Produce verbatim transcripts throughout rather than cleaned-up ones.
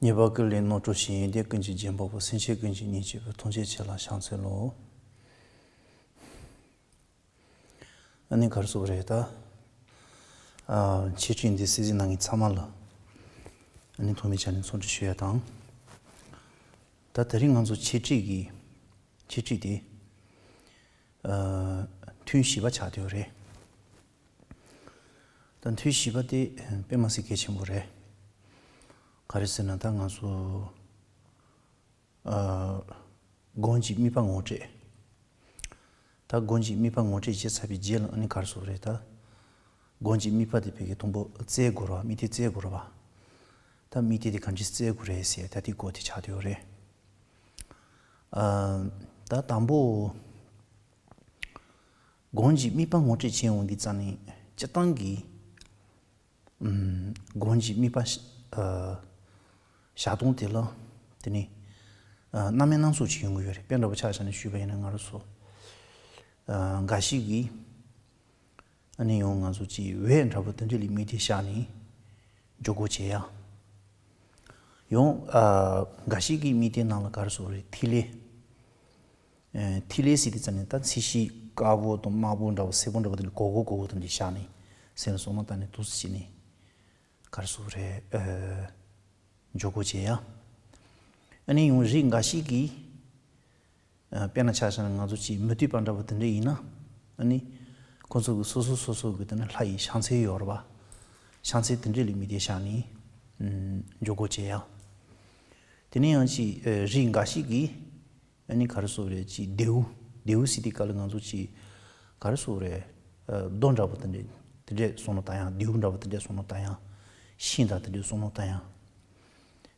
ཉེས་པ་ཀུན་ལས་རྣམ་གྲོལ་ཞིང་། ཡོན་ཏན་ཀུན་གྱི་རྒྱན་པ་པོ། སེམས་ཅན་ཀུན་གྱི་གཉེན་གཅིག་པུ། ཐམས་ཅད་མཁྱེན་ལ་ཕྱག་འཚལ་ལོ། ཨ་ནི་ག་རེ་ཟེར་དགོས་རེད་ད། ཨ། འཆད་ཁྲིད་འདི་གསན་གཟིགས་གནང་མཁན་ཚང་མ་ལ་ཨ་ནི་ཐོག་མའི་ཆ་ནས་འཚམས་འདྲི་ཞུ་ཡ་དང་། ད་དེ་རིང་ང་ཚོ་འཆད་ཁྲིད་ཀྱི་འཆད་ཁྲིད་དེ། ཨ། ཐུན་བཞི་པ་ཆགས་བསྡད་ཡོད་རེད། ད་ཐུན་བཞི་པ་དེ་དཔེ་མི་སྲིད་གལ་ཆེན་པོ་རེད། ག་རེ་ཟེར་ན་ད་ང་ཚོ། ཨ། སྒོམ་གྱི་དམིགས་པ་ངོ་སྤྲད། ད་སྒོམ་གྱི་དམིགས་པ་ངོ་སྤྲད་བྱས་ཚར་བའི་རྗེས་ལ་ཨ་ནི་ག་རེ་ཟེར་དགོས་རེད་ད། སྒོམ་གྱི་དམིགས་པ་དེ་ཕ་གི་དང་པོ་བཙལ་དགོས་རེད་བ། དམིགས་གཏད་བཙལ་དགོས་རེད་བ། ད་དམིགས་གཏད་དེ་ག་འདྲས་བཙལ་དགོས་རེད་ཟེར་ད་དེའི་སྐོར་དེ་ཆགས་བསྡད་ཡོད་རེད། ཨ། ད་དང་པོ། སྒོམ་གྱི་དམིགས་པ་ངོ་སྤྲད་བྱེད་ཡོང་དུས་ཙམ་ནས་སྤྱིར་བཏང་གི། ཨམ། སྒོམ་གྱི་དམིགས་པ་ཤ་ཨ། བཞག་སྟངས་དེ་ལ་དེ་ནི། ཨ། རྣམ་སྨིན་སྣ་ཚོགས་ཅིག་ཡོང་གི་ཡོད་རེད། དཔེ་འདྲ་པོ་ཆ་བཞག་ནས་ཞུས་པ་ཡིན་ན་ང་རང་ཚོ། ཨ། འགའ་ཞིག་གིས། ཨ་ནི་ཡང་ང་ཚོ་ཅིག་འོད་འདྲ་པོ་དེ་འདྲ་ལ་དམིགས་གཏད་བཞག་ནས་འཇུག་སྒོ་བྱེད་ཡ། ཡང་། ཨ། འགའ་ཞིག་གིས་དམིགས་གཏད་ནང་ལ་ག་རེ་ཟེར་དགོས་རེད། ཐིག་ལེ། ཨ། ཐིག་ལེ་ཟེར་དུས་ཙམ་ནས་ད་ཚིག་ཤིག་དཀར་པོ་དང་དམར་པོ་འདྲ་པོ་སེར་པོ་འདྲ་པོ་དེ་འདྲ་གོར་གོར་གོར་གོར་དེ་འདྲ་བཞག་ནས་སེམས་ལ་བསམ་བློ་བཏང་ནས་འདུག་སེ་བྱས་ནས་ག་རེ་ཟེར་དགོས་རེད། ཨ། འཇུག་སྒོ་བྱེད་ཡ། ཨ་ནི་ཡང་རིགས་འགའ་ཞིག་གིས། ཨ། དཔེར་ན་ཆ་བཞག་ན་ང་ཚོ་ཅིག་མི་སྡིག་པ་འདྲ་པོ་དེ་འདྲ་ཡིན་ན། ཨ་ནི་ཁོ་ཚོ་གི་སོ་སོ་སོ་སོ་གི་དེ་ནི་ལྷ་ཡི་ཕྱག་མཚན་ཡོད་རེད་པ། ཕྱག་མཚན་དེ་འདྲ་ལ་དམིགས་གཏད་བཞག་ནས། ཨམ། འཇུག་སྒོ་བྱེད་ཡ། དེ་ནས་ཡང་ཅིག་ཨ། རིགས་འགའ་ཞིག་གིས། ཨ་ནི་ག་རེ་ཟེར་དགོས་རེད། ཅིག་རྡེའུ། རྡེའུ་ཟེར་དུས་སྐབས་ལ་ང་ཚོ་ཅིག་ག་རེ་ཟེར་དགོས་རེད། ཨ། རྡོ་འདྲ་པོ་དེ་འདྲ་དེ་འདྲས་བསམ་བློ་བཏང་ཡ། རྡེའུ་འདྲ་པོ་དེ་འདྲས་བསམ་བློ་བཏང་ཡ། ཤིང་དང་དེ་འདྲས་བསམ་བློ་བཏང་ཡ། ཨ།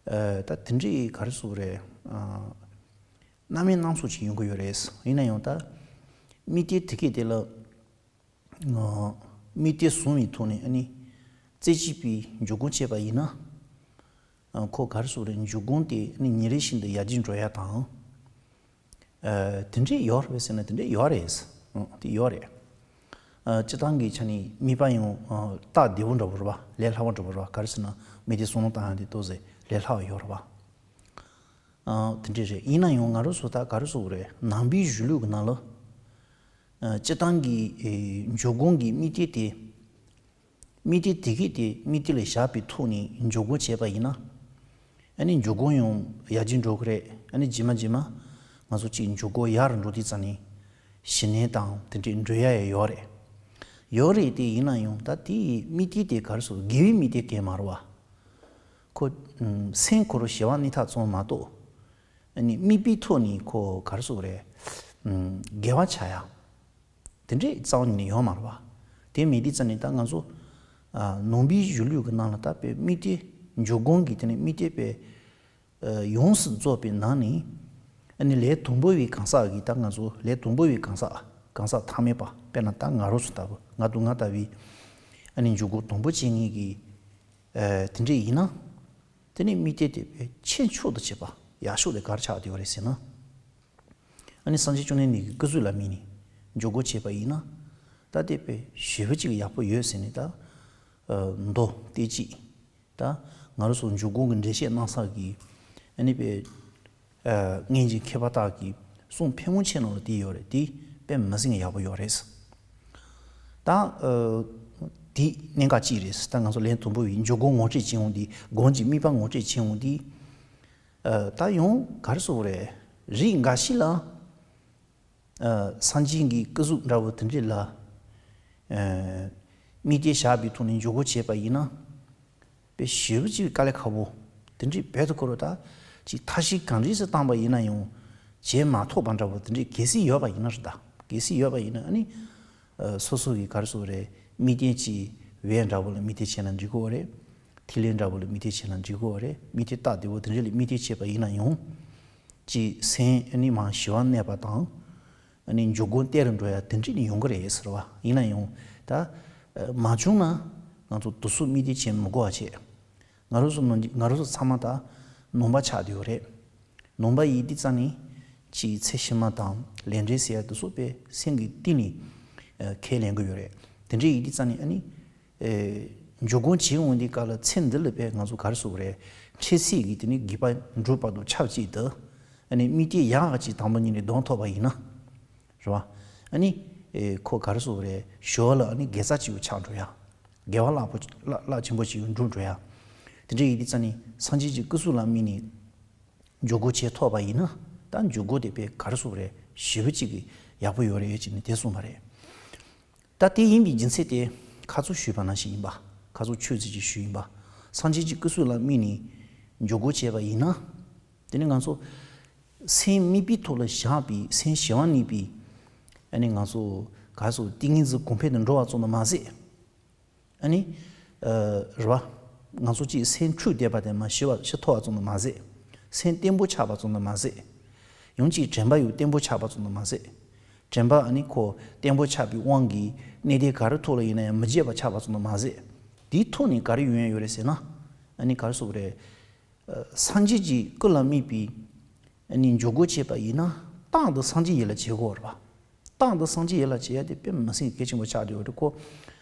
ད་དེ་འདྲས་ག་རེ་ཟེར་དགོས་རེད། ཨ། རྣམ་སྨིན་སྣ་ཚོགས་ཅིག་ཡོང་གི་ཡོད་རེད། ཡིན་ན་ཡང་ད་དམིགས་གཏད་དེ་གས་དེ་ལ། ཨ། དམིགས་གཏད་བཟུང་བའི་ཐོག་ནས་ཨ་ནི་རྩེ་གཅིག་པའི་འཇུག་སྒོམ་བྱས་པ་ཡིན་ན། ཨ། ཁོ་ག་རེ་ཟེར་དགོས་རེད། འཇུག་སྒོམ་དེ་ཨ་ནི་ཉིན་རེ་བཞིན་དུ་ཡར་རྒྱས་འགྲོ་ཡ་དང་། ཨ། དེ་འདྲས་ཡོད་རེད་པས་ཟེར་ན་དེ་འདྲས་ཡོད་རེད། ཨ། དེ་ཡོད་རེད། ཨ། སྤྱིར་བཏང་གི་ཆ་ནས་དམིགས་པ་ཡང་། ཨ། སྟབས་བདེ་པོ་འདྲ་པོ་རེད་པ། ལས་སླ་བ་འདྲ་པོ་རེད་པ། ག་རེ་ཟེར་ན་དམིགས་གཏད་བསམ་བློ་བཏང་ཡ་དེ་ཏོག་ཙམ་ལས་སླ་བ་ཡོད་རེད་པ། ཨ། དེ་འདྲས་རེད། ཡིན་ན་ཡང་ང་རང་ཚོ་ད་ག་རེ་ཟེར་དགོས་རེད། ནང་པའི་གཞུང་ལུགས་ཀྱི་ནང་ལ། ཨ། སྤྱིར་བཏང་གི། ཨེ། འཇུག་སྒོམ་གྱི་དམིགས་གཏད་དེ། དམིགས་གཏད་དེ་གས་དེ་དམིགས་གཏད་ལ་བཞག་པའི་ཐོག་ནས་འཇུག་སྒོམ་བྱས་པ་ཡིན་ན། ཨ་ནི་འཇུག་སྒོམ་ཡང་ཡར་རྒྱས་འགྲོ་གི་རེད། ཨ་ནི་རྗེས་མ་རྗེས་མ་ང་ཚོ་གཅིག་འཇུག་སྒོམ་ཡག་རུ་འགྲོ་དུས་ཙམ་ནས་ཞི་གནས་དང་དེ་འདྲས་འགྲོ་ཡ་ཡང་ཡོད་རེད། ཡོད་རེད་དེ། ཡིན་ན་ཡང་ད་དེའི་དམིགས་གཏད་དེ་ག་རེ་ཟེར། དགེ་བའི་དམིགས་གཏད་གང་ཡང་མ་རེད་པ། ཁོ། ཨམ། སེམས་ཁོ་རང་ཞི་བ་གནས་ཐབས་ཙམ་མ་གཏོགས། ཨ་ནི་དམིགས་པའི་ཐོག་ནས་ཁོ་ག་རེ་ཟེར་དགོས་རེད། ཨམ། དགེ་བ་བྱ་ཡ། དེ་འདྲས་རྩ་བ་ཉིད་ནས་ཡོད་མ་རེད་པ། དེ་མེད་དུས་ཙམ་ནས་ད་ང་ཚོ། ཨ། ནང་པའི་གཞུང་ལུགས་ཀྱི་ནང་ལ་ད་དཔེ་དམིགས་གཏད། འཇུག་སྒོམ་གྱི་དེ་ནས་དམིགས་གཏད་དཔེ། ཨ། ཡོངས་སུ་རྫོགས་པའི་ནང་ནས། ཨ་ནི་ལས་དང་པོ་བའི་གང་ཟག་གིས། ད་ང་ཚོ་ལས་དང་པོ་བའི་གང་ཟག་གང་ཟག་ཐ་མལ་པ། དཔེར་ན་ད་ང་རང་ཚོ་ལྟ་བུ། ང་དང་ང་ལྟ་བུའི། ཨ་ནི་འཇུག་སྒོམ་དང་པོ་བྱེད་མཁན་གྱི། ཨ། དེ་འདྲས་ཡིན་ན། དེ་ནས་དམིགས་གཏད་དེ་དཔེ་ཆེས་མཆོག་ཏུ་བྱེད་པ་ཡག་ཤོས་དེ་ག་རེ་ཆགས་བསྡད་ཡོད་རེད་ཟེར་ན། ཨ་ནི་སངས་རྒྱས་བཅོམ་ལྡན་འདས་ཀྱི་སྐུ་གཟུགས་ལ་དམིགས་ནས་འཇུག་སྒོམ་བྱས་པ་ཡིན་ན། ད་དེ་དཔེ་ཞེ་པོ་ཅིག་ཡག་པོ་ཡོད་ཟེར་ནས་ད། ཨ། མདོ་སྡེ་གཅིག་ད་ང་རང་ཚོ་འཇུག་སྒོམ་གྱི་འགྲེལ་བཤད་གནང་ས་གི། ཨ་ནི་དཔེ། ཨ། སྔོན་གྱི་མཁས་པ་དག་གི་གསུང་ཕལ་མོ་ཆེ་ནང་ལ་དེ་ཡོད་རེད། དེ་དཔེ་མི་སྲིད་ཡག་པོ་ཡོད་རེད། ད། ཨ། དེ་གནད་འགག་གཅིག་རེད། ད་ང་ཚོ་ལན་དང་པོ་བའི་འཇུག་སྒོམ་ངོ་སྤྲོད་བྱེད་ཡོང་དུས། སྒོམ་གྱི་དམིགས་པ་ངོ་སྤྲོད་བྱེད་ཡོང་དུས། ཨ། ད་ཡང་ག་རེ་ཟེར་དགོས་རེད། རིགས་འགའ་ཞིག་ལ། ཨ། སངས་རྒྱས་ཀྱི་སྐུ་གཟུགས་འདྲ་བོ་དེ་འདྲས་ལ། ཨ། དམིགས་གཏད་བཞག་པའི་ཐོག་ནས་འཇུག་སྒོམ་བྱས་པ་ཡིན་ན། དཔེ་ཞེ་པོ་ཅིག་དཀའ་ལས་ཁག་པོ། དེ་འདྲའི་བོད་དུ་འཁོར་བ་ད་ཅིག་ཐབས་ཤེས་གང་འདྲས་སུ་བཏང་པ་ཡིན་ན་ཡང་བྱེད་མ་ཐུབ་པ་འདྲ་བོ་དེ་འདྲའི་གལ་སྲིད་ཡོད་པ་ཡིན་ན་རེད་ད། གལ་སྲིད་ཡོད་པ་ཡིན་ན་ཨ་ནི། ཨ། སོ་སོ་གི་ག་རེ་ཟེར་དགོས་རེད། དམིགས་རྟེན་ཅིག་འོད་འདྲ་བོ་ལ་དམིགས་གཏད་བྱས་ན་འགྲིག་གི་རེད། ཐིག་ལེ་འདྲ་བོ་ལ་དམིགས་གཏད་བྱས་ན་འགྲིག་གི་རེད། དམིགས་གཏད་རྟགས་བདེ་བོ་དེ་འདྲ་ལ་དམིགས་གཏད་བྱས་པ་ཡིན་ན་ཡང་། ཅིག་སེམས་ཨ་ནི་མར་ཞི་བར་གནས་པ་དང་། ཨ་ནི་འཇུག་སྒོམ་བརྟན་རུ་འགྲོ་ཡ་དེ་འདྲས་ནི་ཡོང་གི་རེད་ཟེར་བ། ཡིན་ན་ཡང་ད་མ་བྱུང་ན་ང་ཚོ་དུས་སུ་དམིགས་གཏད་བྱེད་མི་དགོས་པ་བྱས། ང་རང་ཚོ་ནང་ང་རང་ཚོ་ཚང་མ་ད་ནང་པ་ཆགས་བསྡད་ཡོད་རེད། ནང་པ་ཡིན་དུས་ཙང་ནི་ཅིག་ཚེ་ཕྱི་མ་དང་ལས་འབྲས་ཟེར་ཡ་དེ་ཚོ་དཔེ་སེམས་ཀྱི་གཏིང་ནས་ཁས་ལེན་གྱི་ཡོད་རེད། དེ་འདྲས་ཡིན་དུས་ཙང་ནི་ཨ་ནི། ཨེ། འཇུག་སྒོམ་བྱེད་འོང་དུས་སྐབས་ལ་ཚེ་འདི་ལ་དཔེ་ང་ཚོ་ག་རེ་ཟེར་དགོས་རེད། འཕྲལ་སེལ་གྱི་དེ་ནི་དགེ་བ་འགྲུབ་བར་དུ་ཆབས་ཅིག་ཏུ། ཨ་ནི་དམིགས་གཏད་ཡག་ཅིག་དང་པོ་ཉིད་ནས་གདོང་ཐོབ་པ་ཡིན་ན། རེད་བ། ཨ་ནི། ཨེ་ཁོ་ག་རེ་ཟེར་དགོས་རེད། ཞོར་ལ་ཨ་ནི་དགེ་རྩ་ཅིག་ཆགས་འགྲོ་ཡ། དགེ་བ་རླབས་པོ་རླབས་རླབས་ཆེན་པོ་ཅིག་འགྲུབ་འགྲོ་ཡ། དེ་འདྲ་ཡིན་དུས་ཙ་ནི་སངས་རྒྱས་ཀྱི་སྐུ་གཟུགས་ལ་དམིགས་ནས་འཇུག་སྒོ་ཕྱེ་ཐུབ་པ་ཡིན་ན། ད་འཇུག་སྒོ་དེ་དཔེ་ག་རེ་ཟེར་དགོས་རེད། ཞེ་པོ་ཅིག་གི་ཡག་པོ་ཡོད་རེད་ཅེས་ནས་དེ་གསུངས་པ་རེད། ད་དེ་ཡིན་པའི་རྒྱུ་མཚན་དེ་ཁ་ཚུར་ཞུས་པ་ནང་བཞིན་ཡིན་པ། ཁ་ཚུར་ཆོས་ཚུལ་གྱི་ཞུས་ཡིན་པ། སངས་རྒྱས་ཀྱི་སྐུ་གཟུགས་ལ་དམིགས་ནས་འཇུག་སྒོ་བྱས་པ་ཡིན་ན། དེ་ནི་ང་ཚོ་སེམས་དམིགས་པའི་ཐོག་ལ་བཞག་པའི་སེམས་ཞི་བ་གནས་པའི། ཨ་ནི་ང་ཚོ་ག་སོ་ཏིང་ངེ་འཛིན་གོང་འཕེལ་དུ་འགྲོ་བ་ཙམ་དུ་མ་ཟད། ཨ་ནི། ཨ་རེད་བ། ང་ཚོ་གཅིག་སེམས་འཁྲུག་བསྡད་པ་དེ་མ་ཞི་བ་ཞི་ཐུབ་པ་ཙམ་དུ་མ་ཟད། སེམས་བརྟན་པོ་ཆགས་པ་ཙམ་དུ་མ་ཟད། ཡང་གཅིག་དྲན་པ་ཡང་བརྟན་པོ་ཆགས་པ་ཙམ་དུ་མ་ཟད། དྲན་པ་ཨ་ནི་ཁོ་བརྟན་པོ་ཆགས་པའི་དབང་གིས་གནས་བརྟན་ག་རེ་ཐོག་ལ་ཡིན་ན་ཡང་མི་བརྗེད་པ་ཆགས་པ་ཙམ་དུ་མ་ཟད། དེའི་ཐོག་ནས་ག་རེ་ཡོང་ཡ་ཡོད་རེད་ཟེར་ན། ཨ་ནི་ག་རེ་ཟེར་དགོས་རེད། ཨ་སངས་རྒྱས་ཀྱི་སྐུ་ལ་དམིགས་པའི་ཨ་ནི་འཇུག་སྒོ་བྱས་པ་ཡིན་ན། རྟག་ཏུ་སངས་རྒྱས་ཡིད་ལ་བྱེད་དགོས་རེད་པ། རྟག་ཏུ་སངས་རྒྱས་ཡིད་ལ་བྱེད་ཡ་དེ་དཔེ་མི་སྲིད་གལ་ཆེན་པོ་ཆགས་བསྡད་ཡོད་རེད་ཁོ།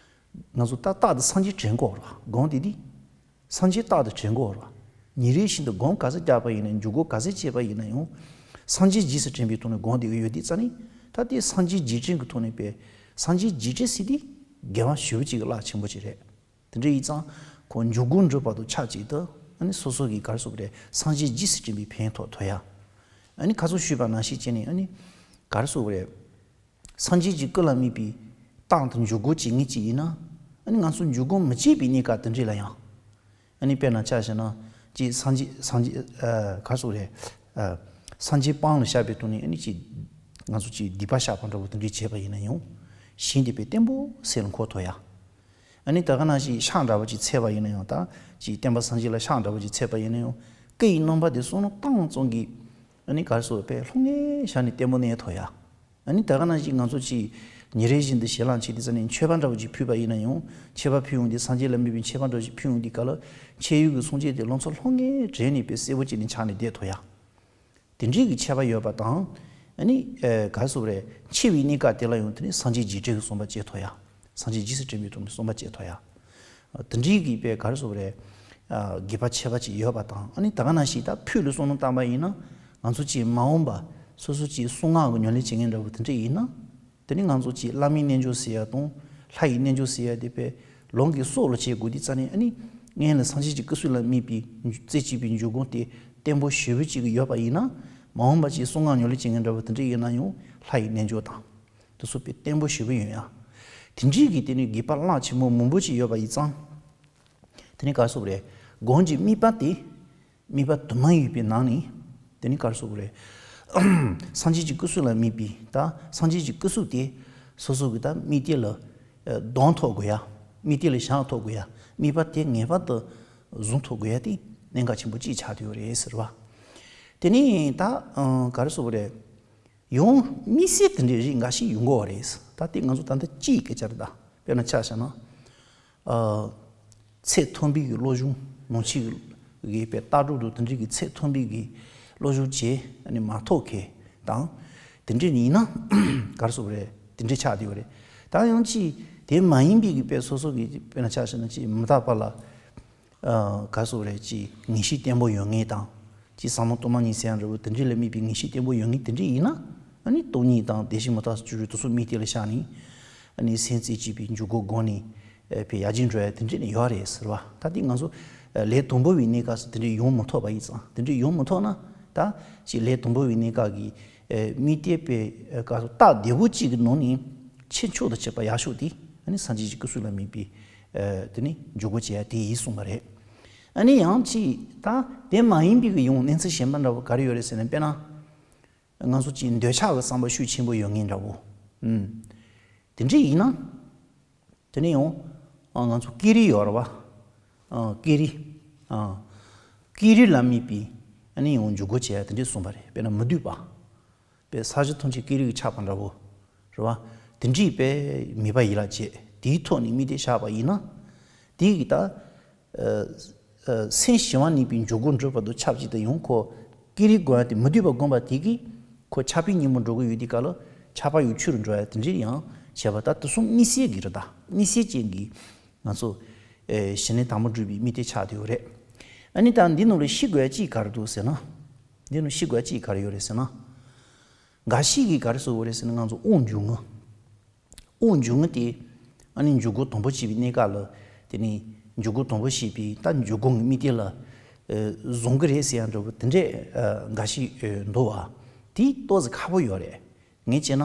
ང་ཚོ་ད་རྟག་ཏུ་སངས་རྒྱས་དྲན་དགོས་རེད་པ། སྒོམ་དེ་དེ། སངས་རྒྱས་རྟག་ཏུ་དྲན་དགོས་རེད་པ། ཉིན་རེ་བཞིན་དུ་སྒོམ་ག་ཚོད་རྒྱག་པ་ཡིན་ན། འཇུག་སྒོ་ག་ཚོད་བྱས་པ་ཡིན་ན་ཡང་། སངས་རྒྱས་རྗེས་སུ་དྲན་པའི་ཐོག་ནས་སྒོམ་བསྡད་ཀྱི་ཡོད་དུས་ཙ་ནི། ད་དེ་སངས་རྒྱས་རྗེས་དྲན་གྱི་ཐོག་ནས་པས། སངས་རྒྱས་རྗེས་དྲན་ཟེར་དེ་དགེ་བ་ཞེ་པོ་ཅིག་གི་རླབས་ཆེན་པོ་ཅིག་རེད། དེ་འདྲ་ཡིན་ཙང་ཁོ་འཇུག་སྒོ་འགྲུབ་བར་དུ་ཆབས་ཅིག་ཏུ་ཨ་ནི་སོ་སོ་གི་ག་རེ་ཟེར་དགོས་རེད། སངས་རྒྱས་རྗེས་སུ་དྲན་པའི་ཕན་ཐོགས་ཐོབ་ཡ། ཨ་ནི་ཁ་ཚུར་ཞུས་པ་ནང་བཞིན་བྱས་ནས་ཨ་ནི་ག་རེ་ཟེར་དགོས་རེད། སངས་རྒྱས་ཀྱི་སྐུ་ལ་དམིགས་པའི་རྟག་ཏུ་འཇུག་སྒོ་བྱེད་མཁན་ཅིག་ཡིན་ན། ཨ་ནི་ང་ཚོ་འཇུག་སྒོ་མི་བྱེད་པའི་གནས་སྐབས་དེ་འདྲ་ལ་ཡང་། ཨ་ནི་དཔེར་ན་ཆ་བཞག་ན། ཅིག་སངས་རྒྱས་སངས་རྒྱས་ཨ་ག་རེ་ཟེར་དགོས་རེད། ཨ་སངས་རྒྱས་སྤང་ལ་བཞག་པའི་ཐོག་ནས་ཨ་ནི་ཅིག་ང་ཚོ་ཅིག་སྡིག་པ་བཤགས་པ་འདྲ་བོ་དེ་འདྲ་བྱས་པ་ཡིན་ན་ཡང་། ཞིང་དེ་དཔེ་བརྟན་པོ་ཟེར་ལ་འཁོར་ཐུབ་ཡ། ཨ་ནི་ད་ག་ནང་བཞིན་ཕྱག་འདྲ་བོ་ཅིག་འཚལ་བ་ཡིན་ན་ཡང་། ད་ཅིག་བསྟན་པ་སངས་རྒྱས་ལ་ཕྱག་འདྲ་བོ་ཅིག་འཚལ་བ་ཡིན་ན་ཡང་། སྐུ་ཡི་རྣམ་པ་དེ་བསམ་བློ་བཏང་ཙམ་གྱིས། ཨ་ནི་ག་རེ་ཟེར་དགོས་རེད། ལྷང་ངེར་བཞག་ནས་བརྟན་པོ་གནས་ཐུབ་ཡ། ཨ་ནི་ད་ག་ནང་བཞིན་ང་ཚོ་ཅིག་ཉིན་རེ་བཞིན་དུ་ཞལ་ལག་མཆོད་དུས་ཙ་ནས་མཆོད་པ་འདྲ་བོ་ཅིག་ཕུལ་བ་ཡིན་ན་ཡང་། མཆོད་པ་ཕུལ་ཡོང་དུས་སངས་རྒྱས་ལ་དམིགས་པའི་མཆོད་པ་འདྲ་བོ་ཅིག་ཕུལ་ཡོང་དུས་སྐབས་ལ། མཆོད་ཡོན་གྱི་གསུང་ཆོས་དེ་ལོ་ཚོད་ལྷང་ངེར་དྲན་ནས་དཔེ་གསལ་པོ་བྱས་ནས་ཆགས་ནས་བསྡད་ཐུབ་ཡ། དེ་འདྲའི་གི་ཁྱད་པར་ཡོད་པ་དང་། ཨ་ནི་ཨེ་ག་རེ་ཟེར་དགོས་རེད། འཆི་བའི་གནས་སྐབས་དེ་ལ་ཡང་དེ་ནི་སངས་རྒྱས་རྗེས་དྲན་གྱི་བསམ་པ་སྐྱེ་ཐུབ་ཡ། སངས་རྒྱས་རྗེས་སུ་དྲན་པའི་ཐོག་ནས་བསམ་པ་སྐྱེ་ཐུབ་ཡ། དེ་འདྲའི་གི་དཔེ་ག་རེ་ཟེར་དགོས་རེད། ཨ་དགེ་བ་ཁྱད་པར་ཅིག་ཡོད་པ་དང་། ཨ་ནི་ད་ག་ནང་བཞིན་ད་ཕུད་ལ་བསམ་བློ་བཏང་པ་ཡིན་ན། ང་ཚོ་ཅིག་མ་འོངས་པ་སོ་སོ་ཅིག་གསང་སྔགས་ཀྱི་ཉམས་ལེན་བྱེད་མཁན་འདྲ་བོ་དེ་འདྲ་ཡིན་ན། དེ་ནི་ང་ཚོ་ཅིག་བླ་མའི་རྣལ་འབྱོར་ཟེར་ཡ་དང་། ལྷ་ཡི་རྣལ་འབྱོར་ཟེར་ཡ་དེ་དཔེ་ལོངས་སྐུའི་སྲོག་ལ་བྱེད་དགོས་དུས་ཙ་ནས། ཨ་ནི་སྔོན་ལ་སངས་རྒྱས་ཀྱི་སྐུ་གཟུགས་ལ་དམིགས་པའི་རྩེ་གཅིག་པའི་འཇུག་སྒོ་དེ་བརྟན་པོ་ཞེ་པོ་ཅིག་ཡོད་པ་ཡིན་ན། མ་འོངས་པ་ཅིག་གསང་སྔགས་ཉམས་ལེན་བྱེད་མཁན་འདྲ་བོ་དེ་འདྲ་ཡིན་ན་ཡང་། ལྷ་ཡི་རྣལ་འབྱོར་དང་། དེ་ཚོ་དཔེ་བརྟན་པོ་ཞེ་པོ་ཡོད་ཡ། དེ་འདྲའི་གི་དེ་ནི་དགེ་བ་རླབས་ཆེན་པོ་མང་པོ་ཅིག་ཡོད་པ་ཡིན་ཙང་། དེ་ནི་ག་རེ་ཟེར་དགོས་རེད། སྒོམ་གྱི་དམིགས་པ་དེ། དམིགས་པ་དུ་མ་ཡོད་པའི་ནང་ནས། དེ་ནི་ག་རེ་ཟེར་དགོས་རེད། སངས་རྒྱས་ཀྱི་སྐུ་གཟུགས་ལ་དམིགས་པའི། ད་སངས་རྒྱས་ཀྱི་སྐུ་གཟུགས་དེ་སོ་སོ་གི་ད་དམིགས་གཏད་ལ་གདོང་ཐོབ་དགོས་ཡ། དམིགས་གཏད་ལ་བཞག་ཐུབ་དགོས་ཡ། དམིགས་པ་དེ་ངེས་པར་དུ་བཟུང་ཐུབ་དགོས་ཡ་དེ་གནད་འགག་ཆེན་པོ་གཅིག་ཆགས་བསྡད་ཡོད་རེད་ཟེར་བ། དེ་ནི་ད་ག་རེ་ཟེར་དགོས་རེད། ཡང་དམིགས་བསལ་དེ་འདྲའི་རིགས་འགའ་ཞིག་ཡོང་གི་ཡོད་རེད། ད་དེ་ང་ཚོ་ད་ལྟ་སྤྱིའི་སྐད་ཆ་རེད་ད། དཔེར་ན་ཆ་བཞག་ན། ཨ་ཚད་མཐོན་པོའི་གི་སློབ་སྦྱོང་ནང་ཆོས་ཀྱི་དཔེ་ལྟ་གྲུབ་དང་དེ་འདྲའི་གི་ཚད་མཐོན་པོའི་གི་སློབ་སྦྱོང་བྱས་ནས་མ་ཐོབ་མཁན་དང་། དེ་འདྲའི་ཡིན་ན་ག་རེ་ཟེར་དགོས་རེད། དེ་འདྲའི་ཆགས་བསྡད་ཡོད་རེད། ད་ཡང་ཅིག་དེ་མ་ཡིན་པའི་གི་དཔེ་སོ་སོ་གི་དཔེར་ན་ཆ་བཞག་ན་ཅིག་མི་རྟག་པ་ལ། ཨ་ག་རེ་ཟེར་དགོས་རེད། ཅིག་ངེས་ཤེས་བརྟན་པོ་ཡོད་མཁན་དང་། ཅིག་ཟབ་མོ་སྟོང་པ་ཉིད་ཟེར་ཡ་འདྲ་བོ་དེ་འདྲའི་ལ་དམིགས་པའི་ངེས་ཤེས་བརྟན་པོ་ཡོད་མཁན་དེ་འདྲའི་ཡིན་ན། ཨ་ནི་སྟོང་ཉིད་དང་བདེན་བཞི་མི་རྟག་སོགས་ཀྱི་དེ་ཚོ་དམིགས་གཏད་ལ་བཞག་ནས། ཨ་ནི་སེམས་རྩེ་གཅིག་པའི་འཇུག་སྒོ་བསྒོམས་ནས་ཨ་དཔེ་ཡར་རྒྱས་འགྲོ་ཡ་དེ་འདྲ་ནི་ཡོད་རེད་ཟེར་བ། ད་དེ་ང་ཚོ་ཨ་ལས་དང་པོ་བའི་གནས་སྐབས་སུ་དེ་འདྲ་ཡོང་མི་ཐུབ་པ་ཡིན་ཙང་། དེ་འདྲ་ཡོང་མི་ཐུབ་ན། ད་ཅིག་ལས་དང་པོ་བའི་གནས་སྐབས་ཀྱི་ཨ་དམིགས་གཏད་པའི་ཨ་སྐབས་སུ་སྟབས་བདེ་པོ་གཅིག་གི་ནང་ནས་ཆེས་མཆོག་ཏུ་གཅེས་པ་ཡག་ཤོས་དེ་ཨ་ནི་སངས་རྒྱས་ཀྱི་སྐུ་གཟུགས་ལ་དམིགས་པའི་ཨ་དེ་ནི་འཇུག་སྒོ་བྱེད་ཡ་དེ་ཡིན་གསུངས་པ་རེད། ཨ་ནི་ཡང་ཅིག་ད་དེ་མ་ཡིན་པའི་གི་ཡང་གནས་ཚུལ་གཞན་པ་འདྲ་བོ་ག་རེ་ཡོད་རེད་ཟེར་ན། དཔེར་ན། ང་ཚོ་ཅིག་འདོད་ཆགས་ཀྱི་བསམ་པ་ཤུགས་ཆེན་པོ་ཡོད་མཁན་འདྲ་བོ། ཨུམ། དེ་འདྲ་ཡིན་ན། དེ་ནས་ཡང་། ཨ་ང་ཚོ་ཀེ་རི་ཡོད་རེད་བ། ཨ་ཀེ་རི། ཨ་ཀེ་རི་ལ་དམིགས་པའི་ཨ་ནི་ཡང་འཇུག་སྒོ་བྱེད་ཡ་དེ་འདྲ་གསུངས་པ་རེད། དཔེར་ན་མི་སྡུག་པ། དཔེ་ས་གཞི་ཐམས་ཅད་ཀེ་རི་གིས་ཁྱབ་པ་འདྲ་བོ། རེད་བ། དེ་འདྲའི་དཔེ་དམིགས་པ་ཡིད་ལ་བྱེད། དེའི་ཐོག་ནས་དམིགས་གཏད་བཞག་པ་ཡིན་ན། དེ་གིས་ད། ཨ་ཨ་སེམས་ཞི་བ་གནས་པའི་འཇུག་སྒོ་འགྲུབ་པ་དང་ཆབས་ཅིག་ཏུ་ཡང་ཁོ་ཀེ་རི་སྒོམ་ཡ་དེ་མི་སྡུག་པ་སྒོམ་པ་དེ་གིས་ཁོ་ཆགས་པའི་གཉེན་པོ་འགྲོ་གི་ཡོད་དུས་སྐབས་ལ་ཆགས་པ་ཡང་ཆུད་དུ་འགྲོ་ཡ་དེ་འདྲའི་ཡང་བྱས་པ། ད་དེ་གསུམ་དམིགས་བསལ་གྱི་རེད། ད་དམིགས་བསལ་ཅན་གྱི་ང་ཚོ་ཨེ་ཞི་གནས་དང་པོ་འགྲུབ་པའི་དམིགས་གཏད་ཆགས་བསྡད་ཡོད་རེད། ཨ་ནི་ད་འདི་ནང་ལ་ཤེས་དགོས་ཡ་གཅིག་ག་རེ་འདུག་ཟེར་ན། འདི་ནང་ཤེས་དགོས་ཡ་གཅིག་ག་རེ་ཡོད་རེད་ཟེར་ན། འགའ་ཞིག་གིས་ག་རེ་ཟེར་གྱི་ཡོད་རེད་ཟེར་ན། ང་ཚོ་དབུགས་འབྱུང་ངོ་། དབུགས་འབྱུང་ངོ་དེ། ཨ་ནི་འཇུག་སྒོ་དང་པོ་བྱེད་པའི་གནས་སྐབས་ལ། དེ་ནི་འཇུག་སྒོ་དང་པོ་བྱེད་པའི་ད་འཇུག་སྒོ་གི་དམིགས་གཏད་ལ། ཨ། བཟུང་གི་རེད་ཟེར་ཡ་འདྲ་པོ་དེ་འདྲས། ཨ། འགའ་ཞིག་ཨ། འདུག་བ། དེ་ཏོག་ཙམ་ཁག་པོ་ཡོད་རེད། ངས་བྱས་ན།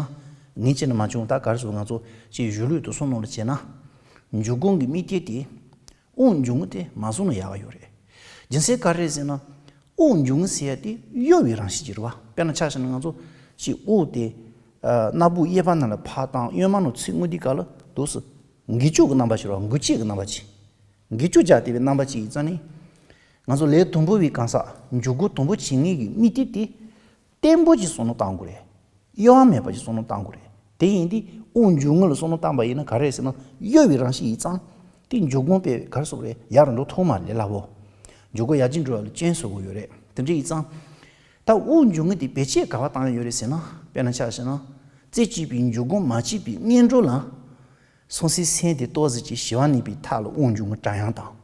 ངས་བྱས་ན་མ་བྱུང་། ད་ག་རེ་ཟེར། ང་ཚོ་ཅིག་གཞུང་ལུགས་དེ་ཚོ་ནང་ལ་བྱས་ན། འཇུག་སྒོ་གི་དམིགས་གཏད་དེ། དབུགས་འབྱུང་ངོ་དེ་མ་བཟུང་ན་ཡག་ག་ཡོད་རེད། རྒྱུ་མཚན་ག་རེ་རེད་ཟེར་ན། དབུགས་འབྱུང་ངོ་ཟེར་ཡ་དེ་གཡོ་བའི་རང་བཞིན་ཅིག་རེད་བ། དཔེར་ན་ཆ་བཞག་ན་ང་ཚོ་ཅིག་དབུགས་དེ། ཨ། སྣ་བུག་གཡས་པ་ནང་ལ་ཕར་བཏང་། གཡོན་མ་ནང་ཚུར་རྔུབ་དུས་སྐབས་ལ་འདུག་སེ། འགུལ་སྐྱོད་ཀྱི་རྣམ་པ་ཞིག་རེད་བ། འགུལ་སྐྱོད་ཀྱི་རྣམ་པ་ཅིག་འགུལ་སྐྱོད་རྒྱག་བསྡད་པའི་རྣམ་པ་ཅིག་ཡིན་ཙང་ནི། ང་ཚོ་ལས་དང་པོ་པའི་གང་ཟག་འཇུག་སྒོ་དང་པོ་བྱེད་མཁན་གྱི་དམིགས་གཏད་དེ། བརྟན་པོ་ཅིག་བསམ་བློ་བཏང་དགོས་རེད། གཡོ་བ་མེད་པ་ཅིག་བསམ་བློ་བཏང་དགོས་རེད། དེ་ཡིན་དུས་དབུགས་འབྱུང་ངོ་ལ་བསམ་བློ་བཏང་པ་ཡིན་ན་ག་རེ་རེད་ཟེར་ན། གཡོ་བའི་རང་བཞིན་ཡིན་ཙང་། དེ་འཇུག་སྒོ་པས་ག་རེ་ཟེར་དགོས་རེད། ཡར་འགྲོ་ཐུབ་མ་རེད། ལས་སླ་པོ། འཇུག་སྒོ་ཡར་རྒྱས་འགྲོ་བ་ལ་རྐྱེན་བཟོ་དགོས་ཡོད་རེད། དེ་འདྲ་ཡིན་ཙང་། ད་དབུགས་འབྱུང་ངོ་དེ་བེད་སྤྱོད་ག་པར་བཏང་ཡ་ཡོད་རེད་ཟེར་ན། དཔེར་ན་ཆ་བཞག་ན། རྩེ་གཅིག་པའི་འཇུག་སྒོ་མ་བྱས་པའི་སྔོན་འགྲོ་ལ། སོ་སོའི་སེམས་དེ་ཏོག་ཙམ་ཅིག་ཞི་བ་གནས་པའི་ཐབས་ལ་དབུགས་འབྱུང་ངོ་བགྲང་ཡག་དང་།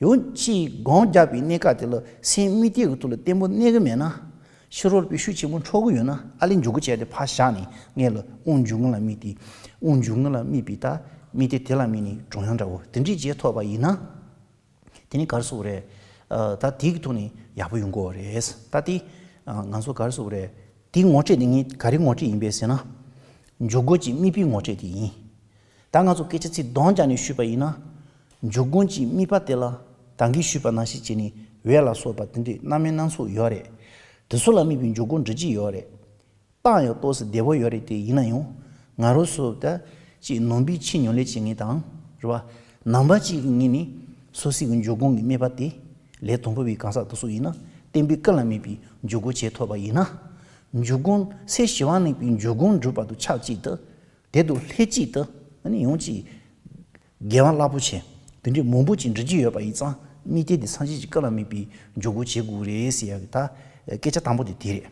ཡང་ཅིག་སྒོམ་རྒྱག་པའི་གནས་སྐབས་དེ་ལ་སེམས་དམིགས་གཏད་ཀྱི་ཐོག་ལ་བརྟན་པོ་གནས་ཀྱི་མེད་ན། ཕྱི་རོལ་པའི་ཤུགས་ཆེན་པོ་འཕྲོག་གི་ཡོད་ན། ཨ་ལས་འཇུག་སྒོ་བྱས་ཏེ་ཕར་བཞག་ནས་སྔོན་ལ་དབུགས་འབྱུང་ངོ་ལ་དམིགས་ཏེ། དབུགས་འབྱུང་ངོ་ལ་དམིགས་པའི་ད་དམིགས་གཏད་དེ་ལ་དམིགས་ནས་བགྲང་ཡག་འདྲ་བོ་དེ་འདྲས་བྱེད་ཐུབ་པ་ཡིན་ན། དེ་ནི་ག་རེ་ཟེར་དགོས་རེད། ཨ། ད་དེ་གི་ཐོག་ནས་ཡག་པོ་ཡོང་གི་ཡོད་རེད། ད་དེ། ཨ། ང་ཚོ་ག་རེ་ཟེར་དགོས་རེད། དེའི་ངོ་སྤྲོད་དེ་ངས་ག་རེ་ངོ་སྤྲོད་ཡིན་པས་ཟེར་ན། འཇུག་སྒོ་གི་དམིགས་པའི་ངོ་སྤྲོད་དེ་ཡིན། ད་ང་ཚོ་སྐད་ཆ་ཚིག་གདོང་བརྒྱབ་ནས་ཞུས་པ་ཡིན་ན། འཇུག་སྒོ་གི་དམིགས་པ་དེ་ལ་ད་གིན་ཞུས་པ་ནང་བཞིན་བྱས་ནས་འོད་ལ་སོགས་པ་དེ་འདྲའི་རྣམ་སྨིན་སྣ་ཚོགས་ཡོད་རེད། དེ་ཚོ་ལ་དམིགས་པའི་འཇུག་སྒོ་འབྲི་གི་ཡོད་རེད། བཏང་ཡང་ཏོག་ཙམ་བདེ་པོ་ཡོད་རེད། དེ་ཡིན་ན་ཡང་ང་རང་ཚོ་ད་ཅིག་ནང་པའི་ཕྱི་ཉམས་ལེན་བྱེད་མཁན་དང་། རེད་བ། ནང་པ་གཅིག་གི་ངོས་ནས་སོ་སོའི་གི་འཇུག་སྒོ་གི་དམིགས་པ་དེ། ལས་དང་པོ་པའི་གང་ཟག་དེ་ཚོ་ཡིན་ན་བསྟན་པའི་ཀུན་ལ་དམིགས་པའི་འཇུག་སྒོ་བྱེད་ཐུབ་པ་ཡིན་ན། འཇུག་སྒོ། སེམས་ཞི་བ་གནས་པའི་འཇུག་སྒོ་འགྲུབ་པ་དང་ཆབས་ཅིག་ཏུ། དེ་དང་ལྷན་ཅིག་ཏུ། ཨ་ནི་ཡང་ཅིག་དགེ་བ་རླབས་པོ་ཆེ་དེ་འདྲའི་མང་པོ་ཅིག་འབྲི་རྒྱུ་ཡོད་པ་ཡིན་ཙང་། དམིགས་གཏད་དེ་སངས་རྒྱས་ཀྱི་ཀུན་ལ་དམིགས་པའི་འཇུག་སྒོ་བྱེད་དགོས་རེད་ཟེར་ཡག་གི་ད་སྐད་ཆ་དང་པོ་དེ་དེ་རེད།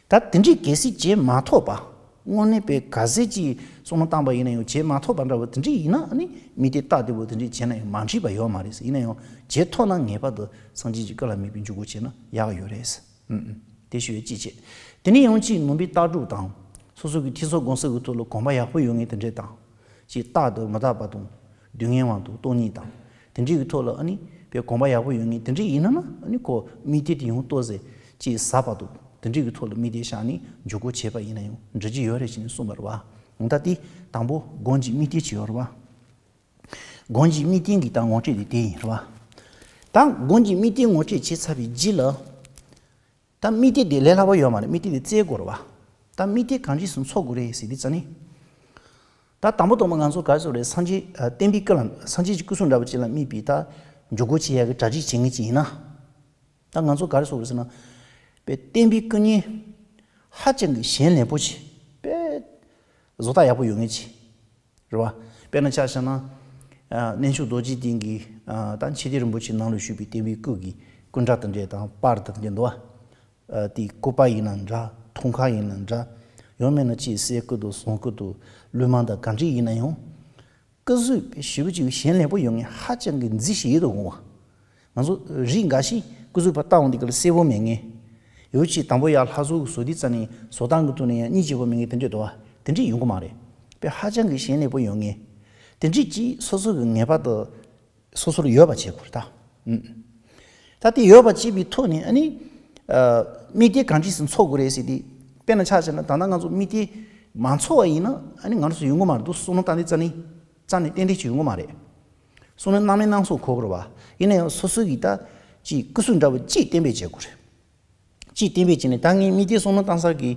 ད་དེ་འདྲའི་གལ་སྲིད་བྱེད་མ་ཐུབ་པ། དངོས་གནས་པའི་ག་ཚད་ཅིག་བསམ་བློ་བཏང་པ་ཡིན་ན་ཡང་བྱེད་མ་ཐུབ་པ་འདྲ་བོ་དེ་འདྲ་ཡིན་ན། ཨ་ནི་དམིགས་གཏད་སྟབས་བདེ་པོ་དེ་འདྲ་བྱས་ན་ཡང་མ་འགྲིག་པ་ཡོད་མ་རེད། ཡིན་ན་ཡང་བྱེད་ཐུབ་ན་ངེས་པར་དུ་སངས་རྒྱས་ཀྱི་ཀུན་ལ་དམིགས་པའི་འཇུག་སྒོ་བྱས་ན་ཡག་ཡོད་རེད། ཨུམ་ཨུམ། དེ་ཞུ་ཡས་གཅིག་བྱས། དེ་ནས་ཡང་གཅིག་ནང་པའི་ལྟ་གྲུབ་དང་། སོ་སོ་གི་ཐེ་ཚོམ་སྒོམ་གསུམ་གྱི་ཐོག་ལ་གོམས་པ་ཡག་པོ་ཡོད་མཁན་དེ་འདྲས་དང་། ཅིག་རྟག་དང་མི་རྟག་པ་དང་། སྡུག་བསྔལ་བ་དང་སྟོང་ཉིད་དང་། དེ་འདྲའི་གི་ཐོག་ལ་ཨ་ནི་དཔེ་གོམས་པ་ཡག་པོ་ཡོད་མཁན་དེ་འདྲ་ཡིན་ན་ན། ཨ་ནི་ཁོ་དམིགས་གཏད་དེ་ཡང་ཏོག་ཙམ་ཅིག་ཟབ་པ་དང་། དེ་འདྲའི་གི་ཐོག་ལ་དམིགས་གཏད་བཞག་ནས་འཇུག་སྒོ་བྱས་པ་ཡིན་ན་ཡང་འགྲིག་གི་ཡོད་རེད་ཅེས་ནས་གསུངས་པ་རེད་བ། ད་དེ་དང་པོ་སྒོམ་གྱི་དམིགས་གཏད་ཅིག་ཡོད་རེད་བ། སྒོམ་གྱི་དམིགས་གཏད་ཀྱི་ད་ངོ་སྤྲོད་དེ་དེ་ཡིན་རེད་བ། ད་སྒོམ་གྱི་དམིགས་གཏད་ངོ་སྤྲོད་བྱས་ཚར་བའི་རྗེས་ལ། ད་དམིགས་གཏད་དེ་ལས་སླ་པོ་ཡོད་མ་རེད། དམིགས་གཏད་དེ་བཙལ་དགོས་རེད་བ། ད་དམིགས་གཏད་གང་ཅིའི་ཕྱིར་འཚོལ་དགོས་རེད་ཟེར་དུས་ཙ་ནི། ད་དང་པོ་དང་པོ་ང་ཚོ་ག་རེ་ཟེར་དགོས་རེད། སངས་རྒྱས། ཨ། བསྟན་པའི་སྐུ་ལ། སངས་རྒྱས་ཀྱི་སྐུ་གཟུགས་འདྲ་བོ་ཅིག་ལ་དམིགས་པའི་ད་འཇུག་སྒོ་བྱེད་ཡག་གི་གྲ་སྒྲིག་བྱེད་མཁན་ཅིག་ཡིན་ན། ད་ང་ཚོ་ག་རེ་ཟེར་དགོས་རེད་ཟེར་ན། དཔེ་བསྟན་པའི་སྐུ་བརྙན་ཧ་ཅང་གི་ཞེང་ལེགས་པོ་ཅིག་དཔེ་བཟོ་ལྟ་ཡག་པོ་ཡོད་མཁན་ཅིག་རེད་བ། དཔེར་ན་ཆ་བཞག་ན། ཨ། གནས་མཆོག་རྡོ་རྗེ་གདན་གྱི། ཨ། ད་མཆོད་རྟེན་རིན་པོ་ཆེ་ནང་ལ་བཞུགས་པའི་བསྟན་པའི་སྐུ་གི་སྐུ་འདྲ་དེ་འདྲས་དང་པར་དེ་འདྲས་འདུག་བ། ཨ། དེའི་སྐུ་པར་ཡིན་ན་འདྲ། ཐང་ཀ་ཡིན་ན་འདྲ། ཡང་མིན་ན་ཅིག་གསེར་སྐུ་དང་ཟངས་སྐུ་དང་ལྷུང་མ་དང་ག་འདྲས་ཡིན་ན་ཡང་། སྐུ་གཟུགས་དཔེ་ཞེ་པོ་ཅིག་ཞེང་ལེགས་པོ་ཡོད་མཁན་ཧ་ཅང་གི་མཛེས་ཤིང་ཡིད་དུ་འོང་བ། ང་ཚོ་རིགས་འགའ་ཞིག་སྐུ་གཟུགས་ཕར་བལྟ་འོང་དུས་སྐབས་ལ་གསལ་པོ་མེད་མཁན། ཡང་ཅིག་དང་པོ་ཡར་ལྷ་གཟུགས་བཟོ་དུས་ཙ་ནི་བཟོ་སྟངས་ཀྱི་ཐོག་ནས་ཡང་སྙིང་རྗེ་པོ་མེད་མཁན་དེ་འདྲས་འདུག་བ། དེ་འདྲས་ཡོང་གི་མ་རེད། དཔེ་ཧ་ཅང་གི་ཞེང་ལེགས་པོ་ཡོད་མཁན། དེ་འདྲས་ཅིག་སོ་སོ་གི་ངེས་པར་དུ་སོ་སོར་ཡོད་པ་བྱེད་དགོས་རེད་ད། ཨུམ། ད་དེ་ཡོད་པ་བྱེད་པའི་ཐོག་ནས་ཨ་ནི། ཨ། དམིགས་གཏད་གང་ཅིའི་ཕྱིར་འཚོལ་དགོས་རེད་ཟེར་དུས། དཔེར་ན་ཆ་བཞག་ན་ད་ལྟ་ང་ཚོ་དམིགས་གཏད་མ་འཚོལ་བ་ཡིན་ན་ཨ་ནི་ང་རང་ཚོ་ཡོང་གི་མ་རེད་འདུག་བསམ་བློ་བཏང་དུས་ཙ་ནི། རྩ་ནས་ཏན་ཏན་ཅིག་ཡོང་གི་མ་རེད། སོང་ན་རྣམ་སྨིན་སྣ་ཚོགས་གོ་དགོས་རེད་བ། ཡིན་ན་ཡང་སོ་སོ་གིས་ད་ཅིག་སྐུ་གཟུགས་འདྲ་བོ་གཅིག་གཏན་འབེབས་བྱེད་དགོས་རེད། གཅིག་གཏན་འབེབས་བྱས་ནས་ད་ངའི་དམིགས་གཏད་བསམ་བློ་བཏང་ས་གི་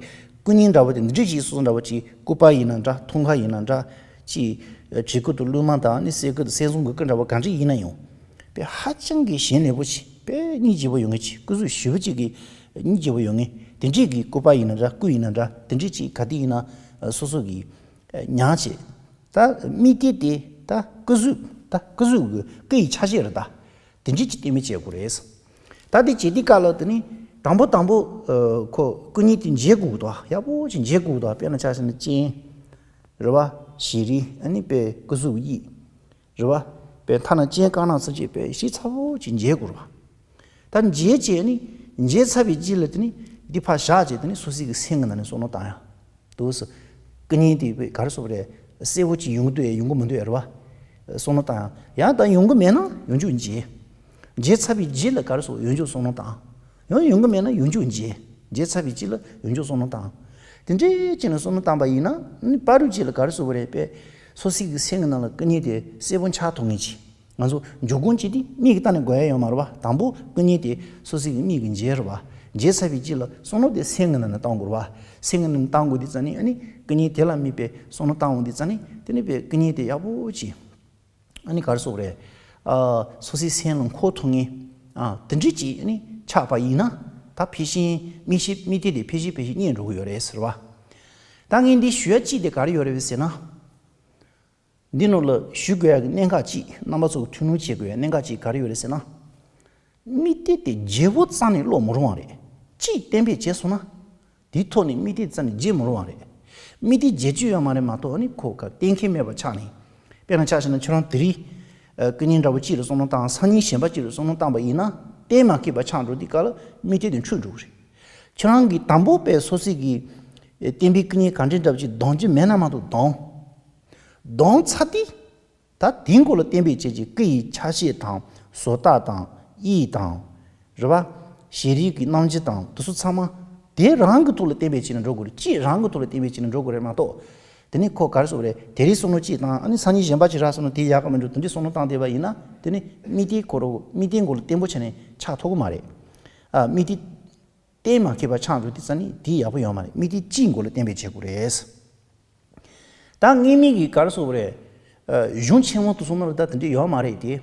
སྐུ་བརྙན་འདྲ་བོ་དེ་འདི་འདྲས་ཅིག་སོ་སོ་འདྲ་བོ་ཅིག་སྐུ་པར་ཡིན་ན་འདྲ། ཐང་ཀ་ཡིན་ན་འདྲ། ཅིག་བྲིས་སྐུ་དང་ལྷུང་མ་དང་ནི་གསེར་སྐུ་དང་གསེར་ཟངས་སྐུ་སྐུ་འདྲ་བོ་གང་འདྲས་ཡིན་ན་ཡང་། དཔེ་ཧ་ཅང་གི་ཞེང་ལེགས་པོ་ཅིག་དཔེ་སྙིང་རྗེ་པོ་ཡོང་མཁན་ཅིག་སྐུ་གཟུགས་ཞེ་པོ་ཅིག་གི་སྙིང་རྗེ་པོ་ཡོང་མཁན་དེ་འདྲས་ཀྱི་སྐུ་པར་ཡིན་ན་འདྲ། སྐུ་ཡིན་ན་འདྲ། དེ་འདྲས་ཅིག་ག་དུས་ཡིན་ན་སོ་སོ་གིས་ཉར་བྱས། ད་དམིགས་གཏད་དེ་ད་སྐུ་གཟུགས། ད་སྐུ་གཟུགས་ཀྱི་སྐུ་ཡི་ཆ་ཤས་རེད་ད། དེ་འདྲས་ཅིག་གཏན་འབེབས་བྱེད་དགོས་རེད། ད་དེ་བྱེད་དུས་སྐབས་ལ་དེ་ནི་དང་པོ་དང་པོ། ཨ། ཁོ་སྐུ་བརྙན་དེ་མཇལ་དགོས་འདུག་ཡག་པོ་ཅིག་མཇལ་དགོས་འདུག་དཔེར་ན་ཆ་བཞག་ན་སྤྱན། རེད་བ། བྱི་རིལ། ཨ་ནི་དཔེ་སྐུ་གཟུགས་དབྱིབས། རེད་བ། དཔེ་ཐ་ན་སྤྱན་དཀར་ནག་ཚུན་ཆད་དཔེ་ཞིབ་ཚགས་པོ་ཅིག་མཇལ་དགོས་རེད་བ། ད་མཇལ་བྱས་ནི་མཇལ་ཚར་བའི་རྗེས་ལ་དེ་ནི་འདི་ཕར་བཞག་བྱས་དེ་ནི་སོ་སོའི་གི་སེམས་ཀྱི་ནང་ནས་བསམ་བློ་བཏང་ཡ། འདུག་སེ། སྐུ་བརྙན་དེ་ག་རེ་ཟེར་དགོས་རེད། གསལ་པོ་ཅིག་ཡོང་གི་འདུག་ཡ་ཡོང་གི་མི་འདུག་ཡ་རེད་བ། བསམ་བློ་བཏང་ཡ། ཡང་ད་ཡོང་གི་མེད་ན་ཡང་བསྐྱར་མཇལ། མཇལ་ཚར་བའི་རྗེས་ལ་ག་རེ་ཟེར་དགོས། ཡང་བསྐྱར་བསམ་བློ་བཏང་། ཡང་ཡོང་གི་མེད་ན་ཡང་བསྐྱར་མཇལ། མཇལ་ཚར་བའི་རྗེས་ལ་ཡང་བསྐྱར་བསམ་བློ་བཏང་། དེ་འདྲའི་ཅིག་ནས་བསམ་བློ་བཏང་པ་ཡིན་ན་ནི་བར་དུ་ཅིག་ལ་ག་རེ་ཟེར་དགོས་རེད་པས། སོ་སོའི་གི་སེམས་ཀྱི་ནང་ལ་སྐུ་བརྙན་དེ་གསལ་པོ་འཆར་ཐུབ་མཁན་ཅིག་ང་ཚོ་འཇོག་སྒོམ་བྱེད་དུས་མིག་གིས་བལྟས་ནས་འགོར་ཡ་ཡོད་མ་རེད་བ། དང་པོ་སྐུ་བརྙན་དེ་སོ་སོའི་གི་མིག་གིས་མཇལ་རེད་བ། མཇལ་ཚར་བའི་རྗེས་ལ་བསམ་བློ་དེ་སེམས་ཀྱི་ནང་ནས་བཏང་དགོས་རེད་བ། སེམས་ཀྱི་ནང་ནས་བཏང་དགོས་དུས་ཙ་ནི་ཨ་ནི་སྐུ་བརྙན་དེ་ལ་དམིགས་པའི་བསམ་བློ་བཏང་འོང་དུས་ཙ་ནི་དེ་ནི་པའི་སྐུ་བརྙན་དེ་ཡག་པོ་ཅིག་ཨ་ནི་ག་རེ་ཟེར་དགོས་རེད། ཨ། སོ་སོའི་སེམས་ལ་འཁོར་ཐུབ་མཁན། ཨ། དེ་འདྲ་ཅིག་ཨ་ནི་ཆགས་པ་ཡིན་ན། ད་ཕལ་ཆེར་མིག་ཤེས་མིག་ལྟས་དེ་ཕལ་ཆེར་ཕལ་ཆེར་རྙེད་འགྲོ་གི་ཡོད་རེད་ཟེར་བ། ད་ངས་འདི་ཞུ་ཡ་གཅིག་དེ་ག་རེ་ཡོད་རེད་ཟེར་ན། འདི་ནང་ལ་ཞུ་དགོས་ཡ་གི་གནད་འགག་གཅིག་རྣམ་པ་ཚོ་གི་ཐུགས་སྣང་བྱེད་དགོས་ཡ་གནད་འགག་གཅིག་ག་རེ་ཡོད་རེད་ཟེར་ན། མིག་ལྟས་དེ་བརྗེ་པོ་རྩ་ནས་ཀློག་མི་རུང་བ་རེད། གཅིག་གཏན་འབེབས་བྱས་སོང་ན། དེའི་ཐོག་ནས་མིག་ལྟས་རྩ་ནས་བརྗེ་མི་རུང་བ་རེད། མིག་ལྟས་བརྗེ་རྒྱུ་ཡོད་མ་རེད་མ་གཏོགས་ཨ་ནི་ཁོ་ག་གཏན་འཁེལ་མེད་པ་ཆགས་ནས། དཔེར་ན་ཆ་བཞག་ན་ཁྱོད་རང་དེ་རིང་། ཨ། སྐུ་བརྙན་འདྲ་པོ་གཅིག་ལ་བསམ་བློ་བཏང་། སང་ཉིན་གཞན་པ་གཅིག་ལ་བསམ་བློ་བཏང་པ་ཡིན་ན་གཏན་མ་འཁེལ་བ་ཆགས་འགྲོ་དུས་སྐབས་ལ་མིག་ལྟས་དེ་འཁྲུལ་འགྲོ་གི་རེད། ཁྱོད་རང་གིས་དང་པོ་དཔེ་སོ་སོའི་གི་ཨེ། བསྟན་པའི་སྐུ་བརྙན་ག་འདྲ་འདྲ་པོ་ཅིག་གདམ་རྒྱུ་མེད་ན་མ་གཏོགས་གདམ། གདམ་ཚར་དུས། ད་དེའི་སྐོར་ལ་གཏན་འབེབས་བྱས་ཀྱི་སྐུ་ཡི་ཆ་ཤས་དང་བཟོ་ལྟ་དང་དབྱིབས་དང་། རེད་བ། ཞལ་རས་ཀྱི་རྣམ་འགྱུར་དང་དེ་ཚོ་ཚང་མ་དེ་རང་གི་ཐོག་ལ་གཏན་འབེབས་བྱས་ནས་འགྲོ་དགོས་རེད། གཅིག་རང་གི་ཐོག་ལ་གཏན་འབེབས་བྱས་ནས་འགྲོ་དགོས་རེད་མ་གཏོགས། དེ་ནི་ཁོ་ག་རེ་ཟེར་དགོས་རེད། དེ་རིང་བསམ་བློ་གཅིག་བཏང་། ཨ་ནི་སང་ཉིན་གཞན་པ་ཅིག་རག་སོང་ན་དེ་ཡག་གི་མི་འགྲོ། དེ་འདྲའི་བསམ་བློ་བཏང་བསྡད་པ་ཡིན་ན་དེ་ནི་མིག་ལྟས་ཁོ་རང་མིག་ལྟས་མགོ་ལ་བརྟན་པོ་བྱས་ནས་ཆགས་ཐུབ་ཀྱི་མ་རེད། ཨ། མིག་ལྟས་གཏན་མ་འཁེལ་བ་ཆགས་འགྲོ་དུས་ཙ་ནི་དེ་ཡག་པོ་ཡོད་མ་རེད། མིག་ལྟས་གཅིག་མགོ་ལ་གཏན་འབེབས་བྱེད་དགོས་རེད། ད་སྔོན་མའི་གི་ག་རེ་ཟེར་དགོས་རེད། ཨ། གཞུང་ཆེན་མོ་དེ་ཚོ་ནང་ལ་ད་དེ་འདྲ་ཡོད་མ་རེད་དེ།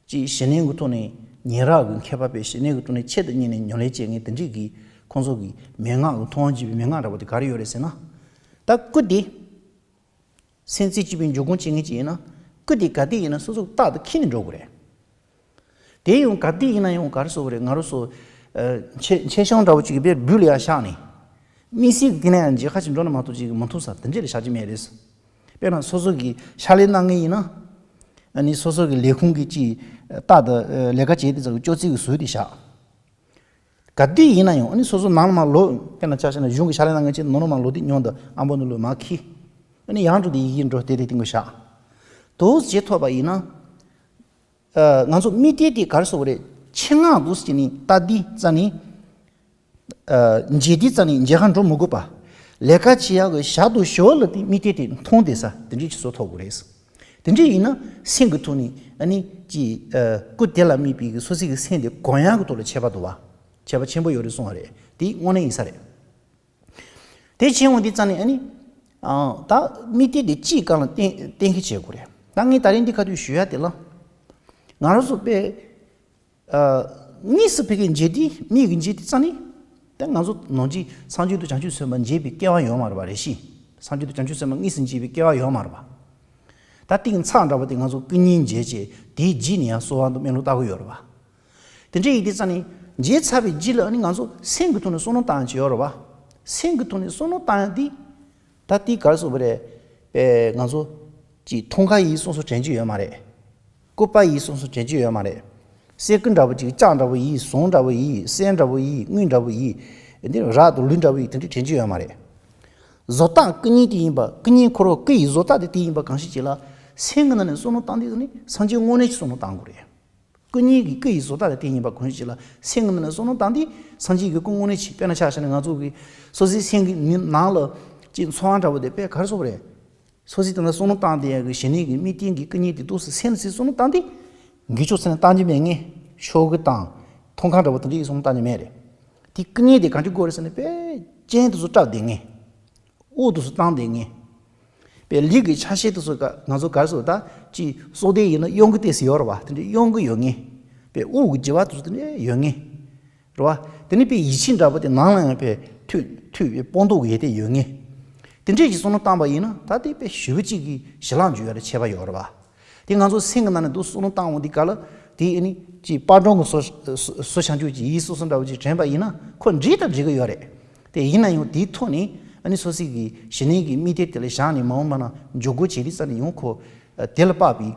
ཅིག་ཞི་གནས་ཀྱི་ཐོག་ནས་ཉེ་རབས་ཀྱི་མཁས་པ་པས་ཞི་གནས་ཀྱི་ཐོག་ནས་ཆེད་དུ་གཉེར་ནས་ཉམས་ལེན་བྱེད་མཁན་དེ་འདྲས་ཀྱི་ཁོང་ཚོ་གི་མན་ངག་གི་མཐོང་བ་བརྒྱུད་པའི་མན་ངག་འདྲ་པོ་དེ་ག་རེ་ཡོད་རེད་ཟེར་ན། ད་སྐུ་དེ། སེམས་རྩེ་གཅིག་པའི་འཇོག་སྒོམ་བྱེད་མཁན་ཅིག་ཡིན་ན། སྐུ་དེ་ག་དུས་ཡིན་ན་སོ་སོ་རྟག་ཏུ་འཁྱེར་ནས་འགྲོ་དགོས་རེད། དེ་ཡང་ག་དུས་ཡིན་ན་ཡང་ག་རེ་ཟེར་དགོས་རེད། ང་རང་ཚོ། ཨ། མཆེ་མཆེ་གཤམ་འདྲ་པོ་ཅིག་གི་དཔེ་སྦུག་ལ་ཡར་བཞག་ནས། དམིགས་བསལ་གྱི་དེ་ན་ཡང་མཇལ་ཁ་ཅིག་འགྲོ་ན་མ་གཏོགས་ཅིག་མི་ཐུབ་ས་དེ་འདྲས་ལ་བཞག་རྒྱུ་མེད་རེད། དཔེར་ན་སོ་སོ་གི་ཕྱག་ལས་གནང་མཁན་ཡིན་ན། ཨ་ནི་སོ་སོ་གི་ལས་ཁུངས་ཀྱི་ཅིག་རྟག་ཏུ་ལས་ཀ་བྱེད་དུས་ཙམ་གྱི་ཅོག་ཙེ་གི་ཟུར་དེ་བཞག་ག་དུས་ཡིན་ན་ཡང་ཨ་ནི་སོ་སོ་ནང་ལ་མར་ལོག་དཔེར་ན་ཆ་བཞག་ན་གཞུང་གི་ཕྱག་ལས་གནང་མཁན་ཅིག་ནང་ལ་མར་ལོག་དུས་སྙིང་དུ་ཨམ་བོ་ནང་ལོགས་མར་འཁྱེར། ཨ་ནི་ཡར་འགྲོ་དུས་ཡི་གེ་འགྲོ་དེ་དེ་སྟེང་དུ་བཞག་འདུག་བྱེད་ཐུབ་པ་ཡིན་ན། ཨ། ང་ཚོ་མིག་ལྟས་དེ་ག་རེ་ཟེར་དགོས་རེད། ཆེད་མངགས་འདུག་སེ་བྱས་ནས་ལྟ་དུས་ཙ་ནི། ཨ། མཇལ་དུས་ཙ་ནི་མཇལ་ཁ་འགྲོ་མི་དགོས་པ། ལས་ཀ་བྱེད་ཡག་གི་ཞག་དང་ཞོར་ལ་དེ་མིག་ལྟས་དེ་མཐོང་བསྡད་ས་དེ་འདྲས་ཅིག་བཟོ་ཐུབ་དགོས་རེད། དེ་འདྲས་ཡིན་ན་སེམས་ཀྱི་ཐོག་ནས་ཨ་ནི་ཅིག་ཨ། སྐུ་དེ་ལ་དམིགས་པའི་གི་སོ་སོའི་གི་སེམས་དེ་གོམས་ཡག་གི་ཐོག་ལ་ཁྱད་པར་འདུག་བ། ཁྱད་པར་ཆེན་པོ་ཡོད་རེད་གསུངས་པ་རེད། དེ་དངོས་གནས་ཡིན་ས་རེད། དེ་བྱས་འོང་དུས་ཙ་ནི་ཨ་ནི། ཨ། ད་མིག་ལྟས་དེ་གཅིག་སྒང་ལ་གཏན་གཏན་འཁེལ་བྱེད་དགོས་རེད། ད་ངས་ད་རིང་འདི་ཁ་ཐུག་ཞུ་ཡ་དེ་ལ། ང་རང་ཚོ་དཔེ། ཨ། དངོས་སུ་ཕ་གིར་མཇལ་དུས་མིག་གིས་མཇལ་དུས་ཙ་ནི། ད་ང་ཚོ་ནང་ཆོས་སངས་རྒྱས་དང་བྱང་ཆུབ་སེམས་དཔའ་མཇལ་བའི་སྐལ་བ་ཡོད་མ་རེད་པ། རེད་ཤི། སངས་རྒྱས་དང་བྱང་ཆུབ་སེམས་དཔའ་དངོས་སུ་མཇལ་བའི་སྐལ་བ་ཡོད་མ་རེད་པ། ད་གཏིང་ཚགས་འདྲ་པོ་དེ་ང་ཚོ་སྐུ་བརྙན་མཇལ་བྱས་དེའི་རྗེས་ནས་ཡང་གསོལ་བ་དང་སྨོན་ལམ་བཏབ་ཀྱི་ཡོད་རེད་པ། དེ་འདྲ་ཡིན་དུས་ཙ་ནི་མཇལ་ཚར་བའི་རྗེས་ལ་ཨ་ནི་ང་ཚོ་སེམས་ཀྱི་ཐོག་ནས་བསམ་བློ་བཏང་ཡག་ཅིག་ཡོད་རེད་པ། སེམས་ཀྱི་ཐོག་ནས་བསམ་བློ་བཏང་ཡག་དེ། ད་དེ་ག་རེ་ཟེར་དགོས་རེད། པས་ང་ཚོ་ཅིག་མཐོང་ཁ་ཡིས་སོ་སོ་དྲན་རྒྱུ་ཡོད་མ་རེད། སྐུད་པ་ཡིས་སོ་སོ་དྲན་རྒྱུ་ཡོད་མ་རེད། སེ་གོལ་འདྲ་པོ་ཅིག་ལྕགས་འདྲ་པོ་ཡིས། ཟངས་འདྲ་པོ་ཡིས། སྲན་འདྲ་པོ་ཡིས། དངུལ་འདྲ་པོ་ཡིས། འདི་ར་དང་ལུད་འདྲ་པོ་ཡིས་དེ་འདྲ་དྲན་རྒྱུ་ཡོད་མ་རེད། བཟོ་ལྟ་སྐུ་བརྙན་དེ་ཡིན་པ། སྐུ་བརྙན་ཁོ་རང་སྐུ་ཡི་བཟོ་ལྟ་དེ་དེ་ཡིན་པ་གང་ཞིག་ཅིག་ལ་སེམས་ཀྱི་ནང་ནས་བསམ་བློ་བཏང་དུས་ནི་སངས་རྒྱས་དངོས་གནས་ཀྱི་བསམ་བློ་བཏང་དགོས་རེད། སྐུ་བརྙན་གྱི་སྐུ་ཡི་བཟོ་ལྟ་དེ་དེ་ཡིན་པ་གང་ཞིག་ཅིག་ལ་སེམས་ཀྱི་ནང་ནས་བསམ་བློ་བཏང་དུས་སངས་རྒྱས་ཀྱི་སྐུ་དངོས་གནས་ཅིག་དཔེར་ན་ཆ་བཞག་ན་ང་ཚོ་གི་སོ་སོའི་སེམས་ཀྱི་ནང་ལ་ཅིག་འཚོ་བ་འདྲ་པོ་དེ་དཔེ་ག་རེ་ཟེར་དགོས་རེད། སོ་སོའི་དེ་ན་བསམ་བློ་བཏང་བསྡད་ཡག་གི་ཞི་གནས་ཀྱི་དམིགས་རྟེན་གྱི་སྐུ་བརྙན་དེ་འདུག་སེ་སེམས་སུ་བསམ་བློ་བཏང་དུས། འགུལ་ཆོག་ཚེ་ན་བཏང་རྒྱུ་མེད་ངེས། ཤོག་གུ་དང་། མཐོང་ཁ་འདྲ་པོ་དེ་འདྲ་ཡིས་བསམ་བློ་བཏང་རྒྱུ་མེད་རེད། དེ་སྐུ་བརྙན་དེ་གང་ཅི་དགོས་རེད་ཟེར་ན་དཔེ་སྤྱན་དེ་ཚོ་བཀྲབ་བསྡད་ངེས། དབུགས་དེ་ཚོ་བཏང་བསྡད་ངེས། དཔེ་ལུས་ཀྱི་ཆ་ཤས་དེ་ཚོ་ག་ང་ཚོ་ག་རེ་ཟེར་ད་ཅིག་སྲོག་ལྡན་ཡིན་ན་གཡོན་གི་ཏོག་ཙམ་ཡོད་རེད་བ། དེ་འདྲ་གཡོན་གི་ཡོད་ངེས། དཔེ་དབུགས་ཀྱི་འགྱུ་བ་དེ་ཚོ་དེ་འདྲ་ཡོད་ངེས། རེད་བ། དེ་ནི་དཔེ་ཡིད་ཆེས་འདྲ་པོ་དེ་ནང་ལ་ཡང་དཔེ་མཐུད་མཐུད་དཔེ་སྤངས་རྟོགས་ཀྱི་ཡེ་དེ་ཡོད་ངེས། དེ་འདྲས་ཀྱི་བསམ་བློ་བཏང་པ་ཡིན་ན་ད་དེ་དཔེ་ཞེ་པོ་ཅིག་གི་ཞི་ལྷག་འཇུག་ཡ་ལ་ཁྱད་པར་ཡོད་རེད་བ། དེ་ང་ཚོ་སེམས་ཀྱི་ནང་ནས་འདུག་བསམ་བློ་བཏང་འོང་དུས་ག་ལ་དེ་ཨ་ནི་ཅིག་དཔལ་སྤྲུལ་གྱི་སོ་སོ་བྱང་ཆུབ་ཀྱི་ཡིད་སོ་སོ་འདྲ་པོ་ཅིག་དྲན་པ་ཡིན་ན་ཁོ་འགྲིག་དང་འགྲིག་གི་ཡོད་རེད། དེ་ཡིན་ན་ཡང་དེའི་ཐོག་ནས་ཨ་ནི་སོ་སོའི་གི་ཞི་གནས་ཀྱི་དམིགས་གཏད་དེ་ལ་བཞག་ནས་མ་འོངས་པ་ན་འཇུག་སྒོ་བྱེད་དུས་ཙམ་ནས་ཡང་ཁོ་དེ་ལ་དཔག་པའི།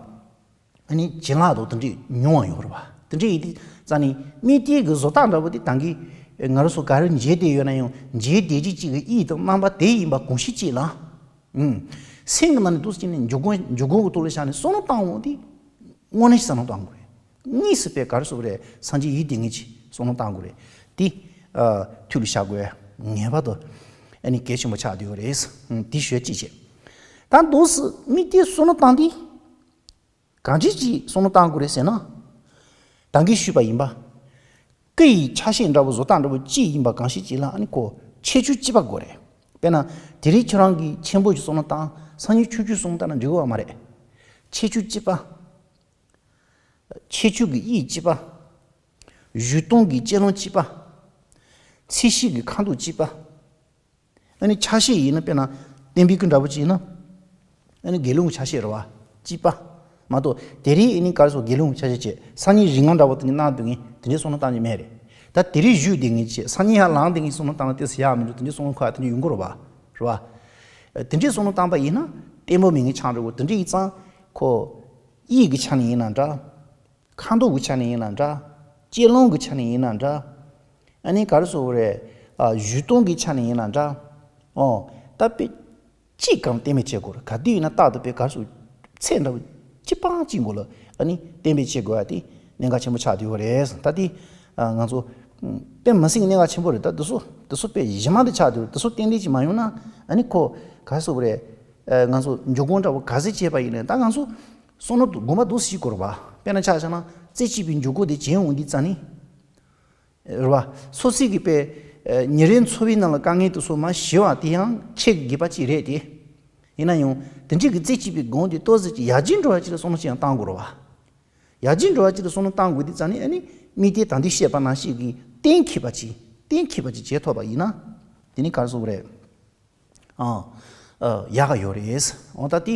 ཨ་ནི་བྱིན་རླབས་དང་དེ་འདྲས་མྱོང་བ་ཡོད་རེད་བ། དེ་འདྲ་ཡིན་དུས་ཙང་ནི་དམིགས་གཏད་ཀྱི་བཟོ་ལྟ་འདྲ་པོ་དེ་ད་གིན་ང་རང་ཚོ་ག་རེ་མཇལ་བསྡད་ཡོད་ན་ཡང་མཇལ་བསྡད་རྒྱུ་གཅིག་གི་དབྱིབས་དང་རྣམ་པ་དེ་ཡིན་པ་གང་ཤེས་གཅིག་ལ། ཨུམ། སེམས་ཀྱི་ནང་ནས་འདུག་སེ་བྱས་ནས་འཇུག་སྒོ་འཇུག་སྒོ་གི་ཐོག་ལ་བཞག་ནས་བསམ་བློ་བཏང་འོང་དུས་དངོས་གནས་བསམ་བློ་བཏང་དགོས་རེད། དངོས་སུ་དཔེ་ག་རེ་ཟེར་དགོས་རེད། སངས་རྒྱས་ཡིད་བདེ་ངེས་ཀྱི་བསམ་བློ་བཏང་དགོས་རེད། དེ་ཨ་ཐུགས་ལ་བཞག་དགོས་ངེས་པར་དུ་ཨ་ནི་གལ་ཆེན་པོ་ཆགས་བསྡད་ཡོད་རེད། ཨུམ། དེ་ཞུ་ཡ་གཅིག་བྱས། ད་འདུག་སེ་དམིགས་གཏད་བསམ་བློ་བཏང་དུས། གང་ཅི་ཅིག་བསམ་བློ་བཏང་དགོས་རེད་ཟེར་ན། ད་གིན་ཞུས་པ་ཡིན་པ། སྐུ་ཡི་ཆ་ཤས་འདྲ་བོ་བཟོ་ལྟ་འདྲ་བོ་ཅིག་ཡིན་པ་གང་ཤེས་ཅིག་ལ་ཨ་ནི་ཁོ་ཁྱད་ཆོས་གཅིག་པ་དགོས་རེད། དཔེར་ན། དེ་རིང་ཁྱོད་རང་གིས་ཆེན་པོ་ཞིག་བསམ་བློ་བཏང་། སང་ཉིན་ཆུང་ཆུང་བསམ་བློ་བཏང་ན་འགྲིག་གི་ཡོད་མ་རེད། ཁྱད་ཆོས་གཅིག་པ། ཁྱད་ཆོས་ཀྱི་དབྱིབས་གཅིག་པ། བཞུགས་སྟངས་ཀྱི་དཔྱད་རླུང་གཅིག་པ། ཚད་གཞི་གི་ཁ་དོག་གཅིག་པ། ཨ་ནི་ཆ་ཤས་ཡིན་ན་དཔེར་ན་བསྟན་པའི་སྐུ་འདྲ་པོ་ཅིག་ཡིན་ན། ཨ་ནི་དགེ་སློང་གི་ཆ་ཤས་རེད་བ། གཅིག་པ། མ་གཏོགས་དེ་རིང་ཨ་ནི་ག་རེ་ཟེར་དགེ་སློང་གི་ཆ་ཤས་བྱས། སང་ཉིན་རིགས་ལྔ་འདྲ་པོ་དེ་ནི་གནང་འདུག་ངས་དེ་འདྲའི་བསམ་བློ་བཏང་རྒྱུ་མེད་རེད། ད་དེ་རིང་བཞུགས་བསྡད་མཁན་བྱས། སང་ཉིན་ཡར་ལངས་བསྡད་མཁན་བསམ་བློ་བཏང་ན་ཏོག་ཙམ་ཡག་མི་འདུག་དེ་འདྲའི་བསམ་བློ་ཁ་དེ་འདྲ་ཡོང་གི་རེད་བ། རེད་བ། དེ་འདྲའི་བསམ་བློ་བཏང་པ་ཡིན་ན་བརྟན་པོ་མེད་མཁན་ཆགས་འགྲོ་གི། དེ་འདྲ་ཡིན་ཙང་ཁོ་དབྱིབས་ཀྱི་ཆ་ནས་ཡིན་ན་འདྲ། ཁ་དོག་གི་ཆ་ནས་ཡིན་ན་འདྲ། དཔྱད་རླུང་གི་ཆ་ནས་ཡིན་ན་འདྲ། ཨ་ནི་ག་རེ་ཟེར་དགོས་རེད། ཨ། བཞུགས་སྟངས་ཀྱི་ཆ་ནས་ཡིན་ན་འདྲ། ཨོ། ད་དཔེ་གཅིག་གམ་གཏན་འབེབས་བྱེད་དགོས་རེད། ག་དུས་ཡིན་ན་རྟག་ཏུ་དཔེ་ག་རེ་ཟེར། ཚད་འདྲ་བོ་གཅིག་པ་གཅིག་མགོ་ལ་ཨ་ནི་གཏན་འབེབས་བྱེད་དགོས་ཡ་དེ་གནད་འགག་ཆེན་པོ་ཆགས་བསྡད་ཡོད་རེད། ད་དེ་ང་ཚོ་དཔེ་མི་སྲིད་གནད་འགག་ཆེན་པོ་རེད། ད་དེ་ཚོ་དེ་ཚོ་དཔེ་གཞི་མ་དེ་ཆགས་བསྡད་ཡོད་རེད། དེ་ཚོ་ཏན་ཏན་ཅིག་མ་ཡོང་ན་ཨ་ནི་ཁོ་ག་རེ་ཟེར་དགོས་རེད། ང་ཚོ་འཇུག་སྒོ་འདྲ་བོ་ག་ཚོད་བྱས་པ་ཡིན་ནའི་ད་ང་ཚོ་བསམ་བློ་དགོངས་པ་འདུག་སེ་བྱེད་དགོས་རེད་བ། དཔེར་ན་ཆ་བཞག་ན་རྩེ་གཅིག་པའི་འཇུག་སྒོ་དེ་བྱས་འོང་དུས་ཙང་ནི། རེད་བ། སོ་སོའི་གི་དཔེ། ཉིན་རེའི་འཚོ་བའི་ནང་ལ་དཀའ་ངལ་དེ་ཚོ་མར་ཞི་བ་དེ་ཡང་ཁྱེད་ཀྱི་དགེ་བ་ཅིག་རེད་དེ། ཡིན་ན་ཡང་དེ་འདྲའི་གི་རྩེ་གཅིག་པའི་སྒོ་དེ་ཏོག་ཙམ་ཅིག་ཡར་རྒྱས་འགྲོ་བ་ཅིག་ལ་བསམ་བློ་ཅིག་ཡང་བཏང་དགོས་རེད་བ། ཡར་རྒྱས་འགྲོ་བ་ཅིག་ལ་བསམ་བློ་བཏང་དགོས་དུས་ཙང་ནི་ཨ་ནི་དམིགས་གཏད་ད་འདི་བཤད་པ་ནང་བཞིན་གི་གཏན་འཁེལ་བ་ཅིག་གཏན་འཁེལ་བ་ཅིག་བྱེད་ཐུབ་པ་ཡིན་ན། དེ་ནི་ག་རེ་ཟེར་དགོས་རེད། ཨ། ཨ། ཡག་ག་ཡོད་རེད། འོ་ད་དེ་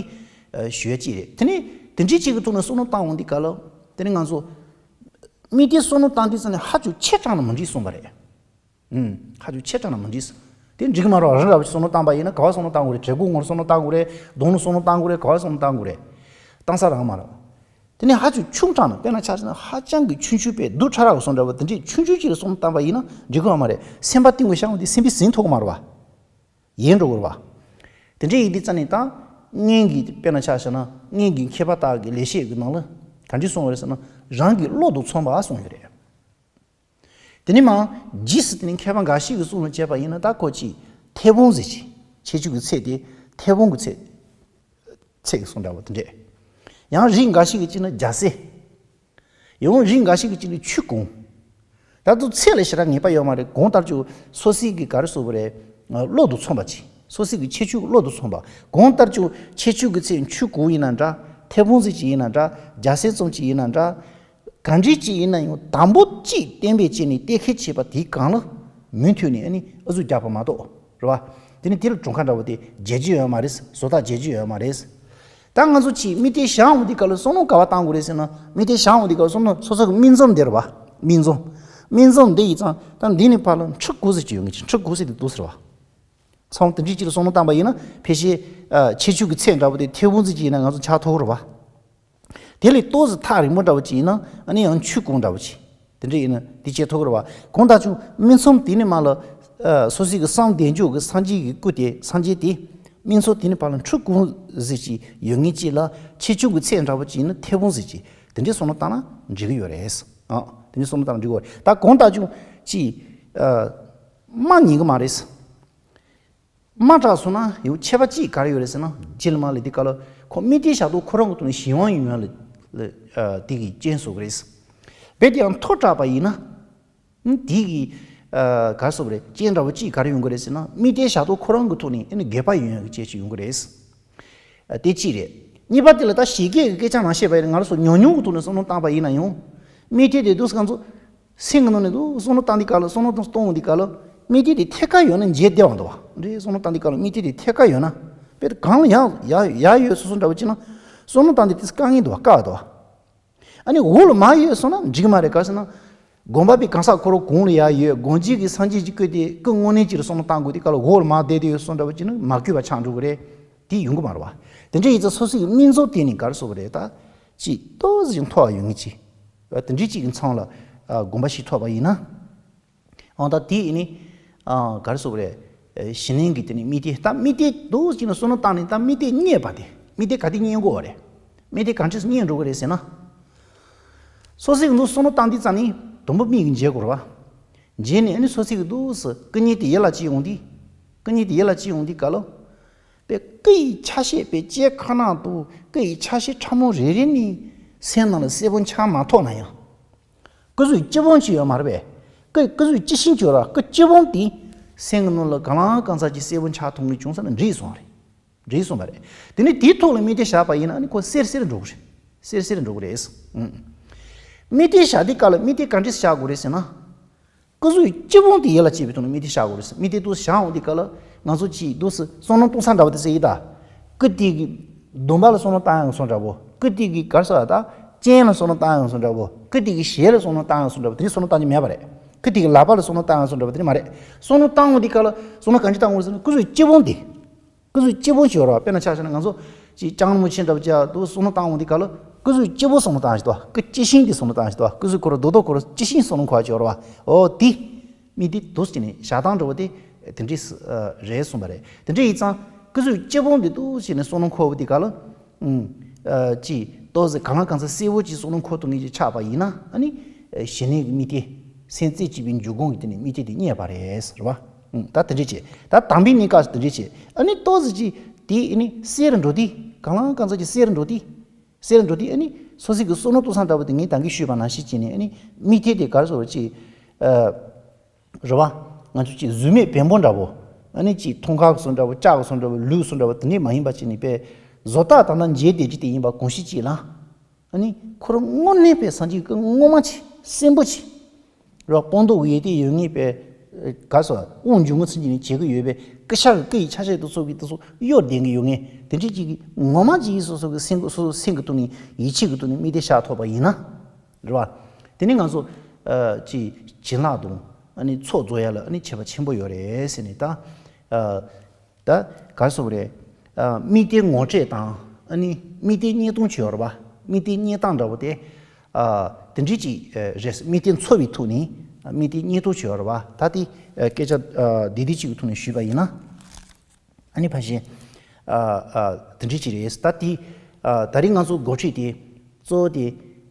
ཨ་ཞུ་ཡ་གཅིག་རེད། དེ་ནས་དེ་འདྲའི་གཅིག་གི་ཐོག་ནས་བསམ་བློ་བཏང་འོང་དུས་ག་ལ། དེ་ནས་ང་ཚོ་དམིགས་གཏད་བསམ་བློ་བཏང་དུས་ཙང་ནས་ཧ་ཅང་ཆེ་དྲགས་ན་མི་འགྲིག་གསུངས་པ་རེད། ཨུམ། ཧ་ཅང་ཆེ་དྲགས་ན་མི་འགྲིག་དེ་འགྲིག་གི་མ་རེད། རང་འདྲ་བ་ཞིག་བསམ་བློ་བཏང་པ་ཡིན་ན་ག་བ་བསམ་བློ་བཏང་དགོས་རེད། གྲལ་སྒོ་ངོས་བསམ་བློ་བཏང་དགོས་རེད། གདོང་ལ་བསམ་བློ་བཏང་དགོས་རེད། ག་བ་བསམ་བློ་བཏང་དགོས་རེད། བཏང་ས་རང་མ་རེད། དེ་ནས་ཧ་ཅང་ཆུང་དྲགས་ན། དཔེར་ན་ཆ་བཞག་ན་ཧ་ཅང་གི་ཆུང་ཆུང་པའི་རྡོ་ཁྲ་ར་གི་བཟོ་འདྲ་བ་དེ་འདྲའི་ཆུང་ཆུང་ཅིག་ལ་བསམ་བློ་བཏང་པ་ཡིན་ན་འགྲིག་གི་ཡོད་མ་རེད། སེམས་པ་གཏིང་ལ་བཞག་འོང་དུས་སེམས་པའི་ཟིན་ཐུབ་ཀྱི་མ་རེད་བ། ཡལ་འགྲོ་གི་རེད་བ། དེ་འདྲ་ཡིན་དུས་ཙང་ནས་ད་སྔོན་གྱི་དཔེར་ན་ཆ་བཞག་ན་སྔོན་གྱི་མཁས་པ་དག་གི་ལེགས་བཤད་ཀྱི་ནང་ལ་ག་འདྲ་གསུངས་ཡོད་རེད་ཟེར་ན། རང་གི་བློ་དང་མཚུངས་པ་གསུངས་ཡོད་རེད། དེ་ནས་མར་རྗེས་སུ་དེ་ནས་མཁས་པ་འགའ་ཞིག་གིས་གསུངས་ལ་བྱས་པ་ཡིན་ན་ད་ཁོ་ཅིག་མཐེ་བོང་ཟེར་ཅིག་ཁྱད་ཆོས་ཀྱི་ཚད་དེ་མཐེ་བོང་གི་ཚད། ཚད་ཀྱི་གསུང་འདྲ་བོ་དེ་འདྲས། ཡང་རིགས་འགའ་ཞིག་གིས་བྱས་ན་རྒྱ་སེ། ཡང་རིགས་འགའ་ཞིག་གིས་བྱས་ན་ཆུ་གུང་། ད་དུང་ཚད་ལ་ཞེ་དྲག་ངེས་པ་ཡོད་མ་རེད། གང་ལྟར་ཀྱང་སོ་སོའི་གི་ག་རེ་ཟེར་དགོས་རེད། བློ་དང་མཚུངས་པ་ཅིག་སོ་སོའི་གི་ཁྱད་ཆོས་ཀྱི་བློ་དང་མཚུངས་པ། གང་ལྟར་ཀྱང་ཁྱད་ཆོས་ཀྱི་ཚད་ཆུ་གུང་ཡིན་ན་འདྲ། མཐེ་བོང་ཟེར་ཅིག་ཡིན་ན་འདྲ། རྒྱ་སེ་ཙམ་ཅིག་ཡིན་ན་འདྲ། ག་འདྲ་ཅིག་ཡིན་ན་ཡང་དང་པོ་གཅིག་གཏན་འབེབས་བྱས་ནས་གཏན་འཁེལ་བྱས་པ་དེའི་སྒང་ལ་མུ་མཐུད་ནས་ཨ་ནི་ཨུ་ཚུགས་རྒྱག་པ་མ་གཏོགས། རེད་བ། དེ་ནི་དེ་ལ་གྲུབ་ཁ་འདྲ་བོ་དེ་འཇལ་རྒྱུ་ཡོད་མ་རེད། བཟོ་ལྟ་འཇལ་རྒྱུ་ཡོད་མ་རེད། ད་ང་ཚོ་ཅིག་དམིགས་གཏད་བཞག་འོང་དུས་སྐབས་ལ་བསམ་བློ་ག་བ་བཏང་དགོས་རེད་ཟེར་ན། དམིགས་གཏད་བཞག་འོང་དུས་སྐབས་ལ་བསམ་བློ་སོ་སོ་གི་སྨིན་མཚམས་འདི་རེད་བ། སྨིན་མཚམས། སྨིན་མཚམས་འདི་ཡིན་ཙང་ད་འདི་ནས་ཕར་ལ་ཁྲི་དགུ་ཟེར་གྱི་ཡོད་ངེས་ཀྱི། ཁྲི་དགུ་ཟེར་དེ་འདུག་ཟེར་བ། ཚང་མ་དེ་འདྲའི་ཅིག་ལ་བསམ་བློ་བཏང་པ་ཡིན་ན་ཕལ་ཆེར་ཨ་ཁྱད་ཆོས་ཀྱི་ཚད་འདྲ་བོ་དེ་མཐེ་བོང་ཙམ་ཅིག་ཡིན་ན་ང་ཚོ་ཆགས་ཐུབ་ཀྱི་རེད་བ། དེ་ལས་ཏོག་ཙམ་ཐག་རིང་པོ་འདྲ་བོ་ཅིག་ཡིན་ན་ཨ་ནི་ཡང་ཆུ་གུང་འདྲ་བོ་ཅིག་དེ་འདྲ་ཡིན་ན་དེ་བྱེད་ཐུབ་ཀྱི་རེད་བ། གང་ལྟར་ཀྱང་སྨིན་མཚམས་དེ་ནས་མར་ལ་ཨ་སོ་སོའི་གི་བསམ་གཏན་འཇོག་གི་སངས་རྒྱས་ཀྱི་སྐུ་དེ། སངས་རྒྱས་དེ་སྨིན་མཚམས་དེ་ནས་ཕར་ལ་ཁྲི་གུང་ཟེར་ཅིག་ཡོད་ངེས་ཅིག་ལ་ཁྱད་ཆོས་ཀྱི་ཚད་འདྲ་བོ་ཅིག་ཡིན་ན་མཐེ་བོང་ཟེར་ཅིག་དེ་འདྲའི་བསམ་བློ་བཏང་ན་འགྲིག་གི་ཡོད་རེད། ཨ་དེ་འདྲའི་བསམ་བློ་བཏང་ན་འགྲིག་གི་ཡོད་རེད། ད་གང་ལྟར་ཀྱང་ཅིག་ཨ་མ་ཉན་གི་མ་རེད། མ་དྲག་སོང་ན་ཡང་ཁྱད་པར་གཅིག་ག་རེ་ཡོད་རེད་ཟེར་ན། རྗེས་ལ་མ་ལ་འདི་ག་ལ་ཁོ་དམིགས་གཏད་བཞག་སྟངས་ཁོ་རང་གི་ཐོག་ནས་གཞན་དབང་ཡོང་ཡ་ལ་ལ་ཨ་དེ་གི་རྐྱེན་བཟོ་གི་རེད། རྦད་དེ་ཡང་མཐོ་དྲགས་པ་ཡིན་ན། ཨ་དེ་གི་ཨ་ག་རེ་ཟེར་དགོས་རེད། རྐྱེན་འདྲ་བོ་གཅིག་ག་རེ་ཡོང་གི་རེད་ཟེར་ན། དམིགས་གཏད་བཞག་སྟངས་ཁོ་རང་གི་ཐོག་ནས་ཨ་ནི་འགལ་བ་ཡོང་ཡ་གི་རྐྱེན་ཞིག་ཡོང་གི་རེད། ཨ་དེ་གཅིག་རེད། གཉིས་པ་དེ་ལ་ད་ཞིབ་རྒྱས་ཀྱི་སྐད་ཆ་མ་བཤད་པ་ཡིན་ན། ང་རང་ཚོ་ཉུང་ཉུང་གི་ཐོག་ནས་བསམ་བློ་བཏང་པ་ཡིན་ན་ཡང་། དམིགས་གཏད་དེ་འདུག་སེ་ང་ཚོ་སེམས་ཀྱི་ནང་ནས་འདུག་བསམ་བློ་བཏང་དུས་སྐབས་ལ། བསམ་བློ་གཏོང་དུས་སྐབས་ལ་དམིགས་གཏད་དེ་ཐད་ཀར་ཡོད་ན་མཇལ་བདེ་བ་འདུག་བ། འདྲ་བསམ་བློ་བཏང་དུས་སྐབས་ལ་དམིགས་གཏད་དེ་ཐད་ཀར་ཡོད་ན། དཔེར་གང་ལ་ཡང་ཡ་ཡ་ཡོད་སོ་སོ་འདྲ་བོ་བྱས་ན། བསམ་བློ་བཏང་དུས་དེ་དཀའ་ངལ་འདུག་བ། དཀའ་བ་འདུག་བ། ཨ་ནི་འོག་ལ་མར་ཡོད་སོང་ན་འགྲིག་གི་མ་རེད། ག་རེ་ཟེར་ན། དགོངས་པ་པའི་གང་ཟག་ཁོ་རང་གོང་ལ་ཡར་ཡོད། དགོངས་གཅིག་གི་སངས་རྒྱས་ཀྱི་སྐུ་དེ་སྐུ་དངོས་གནས་ཅིག་ལ་བསམ་བློ་བཏང་དགོས་དུས་སྐབས་ལ་འོག་ལ་མར་བསྡད་དེ་ཡོད་སོང་འདྲ་བོ་བྱས་ན་མ་གུས་པ་ཆགས་འགྲོ་གི་རེད། དེ་ཡོང་གི་མ་རེད་བ། དེ་འདྲ་ཡིན་ཙང་སོ་སོའི་སྨིན་མཚམས་དེ་ནི་ག་རེ་ཟེར་དགོས་རེད། ད་ཅིག་ཏོག་ཙམ་མཐོ་བ་ཡོང་ངེས་ཅིག་དེ་འདྲའི་ཅིག་གི་མཚམས་ལ་དགོངས་པ་ཞིག་ཐོབ་པ་ཡིན་ན། འོ་ད་དེ་ཡིན་ནི། ག་རེ་ཟེར་དགོས་རེད། གཞི་གནས་ཀྱི་དེ་ནི་དམིགས་གཏད། ད་དམིགས་གཏད་འདུག་ཅིག་ནི་བསམ་བློ་བཏང་ནས་ད་དམིགས་གཏད་རྙེད་པ་དེ། དམིགས་གཏད་ག་དེ་རྙེད་དགོས་པ་རེད། དམིགས་གཏད་ག་འདྲས་རྙེད་འགྲོ་གི་རེད་ཟེར་ན། སོ་སོ་གི་འདུག་བསམ་བློ་བཏང་དུས་ཙམ་ནས་དང་པོ་མིག་གིས་མཇལ་དགོས་རེད་པ། མཇལ་ནས་ཨ་ནི་སོ་སོ་གི་འདུག་སེ་སྐུ་བརྙན་དེ་ཡིད་ལ་སྐྱེ་ཡོང་དུས། སྐུ་བརྙན་དེ་ཡིད་ལ་སྐྱེ་ཡོང་དུས་ག་ལོ། པའི་སྐུ་ཡི་ཆ་ཤས་པའི་ལྕེ་ཁ་ནང་དུ་སྐུ་ཡི་ཆ་ཤས་ཕྲ་མོ་རེ་རེ་ནི་སེམས་ནང་ལ་གསལ་པོ་འཆར་མ་ཐུབ་ན་ཡང་། སྐུ་གཟུགས་སྤྱི་བོ་ཅིག་ཡོད་མ་རེད་པས། སྐུ་སྐུ་གཟུགས་སྤྱི་བཞིན་གྱི་ཡོད་ར། སྐུ་སྤྱི་བོ་དེ་སེམས་ཀྱི་ནང་ལ་གང་ལ་གང་འཚམ་གྱི་གསལ་པོ་འཆར་ཐུབ་མཁན་བྱུང་ས་ན་འགྲིག་སོང་རེད། འགྲིག་སོང་བ་རེད། དེ་ནས་དེའི་ཐོག་ལ་དམིགས་གཏད་བཞག་པ་ཡིན་ན་ཨ་ནི་ཁོ་གསལ་གསལ་འགྲོ་གི་རེད། གསལ་གསལ་འགྲོ་གི་རེད། ཨང་། དམིགས་གཏད་བཞག་དུས་སྐབས་ལ་དམིགས་གཏད་ག་འདྲས་བཞག་དགོས་རེད་ཟེར་ན། སྐུ་གཟུགས་སྤྱི་བོ་དེ་ཡིད་ལ་སྐྱེས་པའི་ཐོག་ནས་དམིགས་གཏད་བཞག་དགོས་རེད། དམིགས་གཏད་འདུག་སེ་བཞག་འོང་དུས་སྐབས་ལ་ང་ཚོ་ཅིག་འདུག་སེ་བསམ་བློ་གཏོང་ས་འདྲ་བོ་དེ་ཟེར་ཡིན་ད། སྐུ་དེ་གི་གདོང་པ་ལ་བསམ་བློ་བཏང་ཡོང་སོང་འདྲ་བོ། སྐུ་དེ་གི་ག་རེ་ཟེར་བ་ད། སྤྱན་ལ་བསམ་བློ་བཏང་ཡོང་སོང་འདྲ་བོ། སྐུ་དེ་གི་ཞལ་ལ་བསམ་བློ་བཏང་ཡོང་སོང་འདྲ་བོ། དེ་འདྲའི་བསམ་བློ་བཏང་རྒྱུ་མེད་པ་རེད། སྐུ་དེ་གི་ལག་པ་ལ་བསམ་བློ་བཏང་ཡོང་སོང་འདྲ་བོ། དེ་འདྲ་མ་རེད། བསམ་བློ་བཏང་འོང་དུས་སྐབས་ལ་བསམ་བློ་ག་འདྲས་བཏང་དགོས་རེད་ཟེར་ན། སྐུ་གཟུགས་སྤྱི་བོ་དེ། སྐུ་གཟུགས་སྤྱི་བོ་ཞིག་ཡོད་རེད་པ། དཔེར་ན་ཆ་བཞག་ན་ང་ཚོ་ཅིག་ལྕང་མོ་ཆེ་འདྲ་བོ་ཅིག་འདུག་བསམ་བློ་བཏང་འོང་དུས་སྐབས་ལ་སྐུ་གཟུགས་སྤྱི་བོ་བསམ་བློ་བཏང་ཞིག་འདུག་སྐུ་སྤྱི་བཞིན་དེ་བསམ་བློ་བཏང་ཞིག་འདུག་སྐུ་གཟུགས་ཁོ་རང་རྡོག་རྡོག་ཁོ་རང་སྤྱི་བཞིན་བསམ་བློ་འཁོར་ཞིག་ཡོད་རེད་པ། འོ་དེ། དམིགས་གཏད་འདུག་སེ་བྱས་ནས་བཞག་སྟངས་འདྲ་བོ་དེ་དེ་འདྲས་རེད་གསུངས་པ་རེད། དེ་འདྲས་ཡིན་ཙང་སྐུ་གཟུགས་སྤྱི་བོ་འདི་འདུག་སེ་བྱས་ནས་བསམ་བློ་འཁོར་བ་དེ་ག་ལ། ཨུམ། ཅིག་ཏོག་ཙམ་གང་ལ་གང་འཚམ་གསལ་བོ་ཅིག་བསམ་བློ་འཁོར་ཐུབ་མཁན་ཅིག་ཆགས་པ་ཡིན་ན་ཨ་ནི། གཞི་གནས་ཀྱི་དམིགས་གཏད། སེམས་རྩེ་གཅིག་པའི་འཇུག་སྒོ་གི་དེ་ནས་དམིགས་གཏད་དེ་རྙེད་པ་རེད་ཟེར་བ། ཨུམ། ད་དེ་འདྲས་བྱས། ད་དམ་པའི་གནས་སྐབས་སུ་དེ་འདྲས་བྱས། ཨ་ནི་ཏོག་ཙམ་ཅིག་དེ་ཨ་ནི་གསལ་རུ་འགྲོ་དུས། གང་ལ་གང་འཚམ་ཅིག་གསལ་རུ་འགྲོ་དུས། གསལ་རུ་འགྲོ་དུས་ཨ་ནི་སོ་སོ་གི་བསམ་བློ་གཏོང་སྟངས་འདྲ་བོ་དེ་ངས་ད་གིན་ཞུས་པ་ནང་བཞིན་བྱས་ནས་ཨ་ནི་དམིགས་གཏད་དེ་ག་རེ་ཟེར་བ་ཅིག་ཨ། རེད་པ། ང་ཚོ་ཅིག་གཟུགས་མེད་བེམ་པོ་འདྲ་བོ། ཨ་ནི་ཅིག་མཐོང་ཁ་གི་བཟོ་འདྲ་བོ། ལྕགས་གི་བཟོ་འདྲ་བོ། ལུག་བཟོ་འདྲ་བོ། དེ་འདྲས་མ་ཡིན་པ་བྱས་ནས་པས། བཟོ་ལྟ་ད་ལྟ་མཇལ་བསྡད་ཀྱི་དེ་ཡིན་པ་གང་ཞིག་ཅིག་ལ། ཨ་ནི་ཁོ་རང་དངོས་གནས་པའི་སངས་རྒྱས་ཀྱི་སྐུ་ངོ་མ་ཅིག་གསོན་པོ་ཅིག་རེད་པ། སྤངས་རྟོགས་ཡོན་ཏན་ཡོད་མཁན་པས། ག་རེ་ཟེར། དབང་འབྱུང་པོ་ཚུལ་གྱིས་ནི་བྱེད་ཀྱི་ཡོད་པས། སྐུ་ཤ་གི་སྐུ་ཡི་ཆ་ཤས་དེ་ཚོ་གི་དེ་ཚོ་གཡོ་ལྡན་གྱི་ཡོད་མཁན་དེ་འདྲས་ཅིག་གི་ངོ་མ་ཅིག་སོ་སོ་གི་སེམས་ཀྱི་སོ་སོ་སེམས་ཀྱི་ཐོག་ནས་ཡིད་ཆེས་ཀྱི་ཐོག་ནས་དམིགས་གཏད་བཞག་ཐུབ་པ་ཡིན་ན། རེད་པ། དེ་ནི་ང་ཚོ་ཨ་ཅིག་བྱིན་རླབས་དང་ཨ་ནི་ཚོགས་རྫོགས་ཡ་ལ་ཨ་ནི་ཁྱད་པར་ཆེན་པོ་ཡོད་རེད་ཟེར་ནས་ད། ཨ། ད་ག་རེ་ཟེར་དགོས་རེད། ཨ། དམིགས་གཏད་ངོ་སྤྲད་དང་ཨ་ནི་དམིགས་གཏད་རྙེད་སྟངས་ཅིག་ཡོད་རེད་པ། དམིགས་གཏད་རྙེད་སྟངས་འདྲ་བོ་དེ། ཨ། དེ་འདྲས་ཅིག་ཨ་རེད། དམིགས་གཏད་འཚོལ་བའི་ཐོག་ནས་ཨ་དམིགས་གཏད་རྙེད་སྟངས་ཅིག་ཡོད་རེད་པ། ད་དེ་ཨ་སྐད་ཆ་ཨ་འདི་འདི་གཅིག་གི་ཐོག་ནས་ཞུས་པ་ཡིན་ན། ཨ་ནི་ཕལ་ཆེར་ཨ་ཨ་དེ་འདྲས་ཅིག་རེད། ད་དེ་ཨ་ད་རིང་ང་ཚོ་འགོ་ཁྲིད་དེ་གཙོ་བོ་དེ་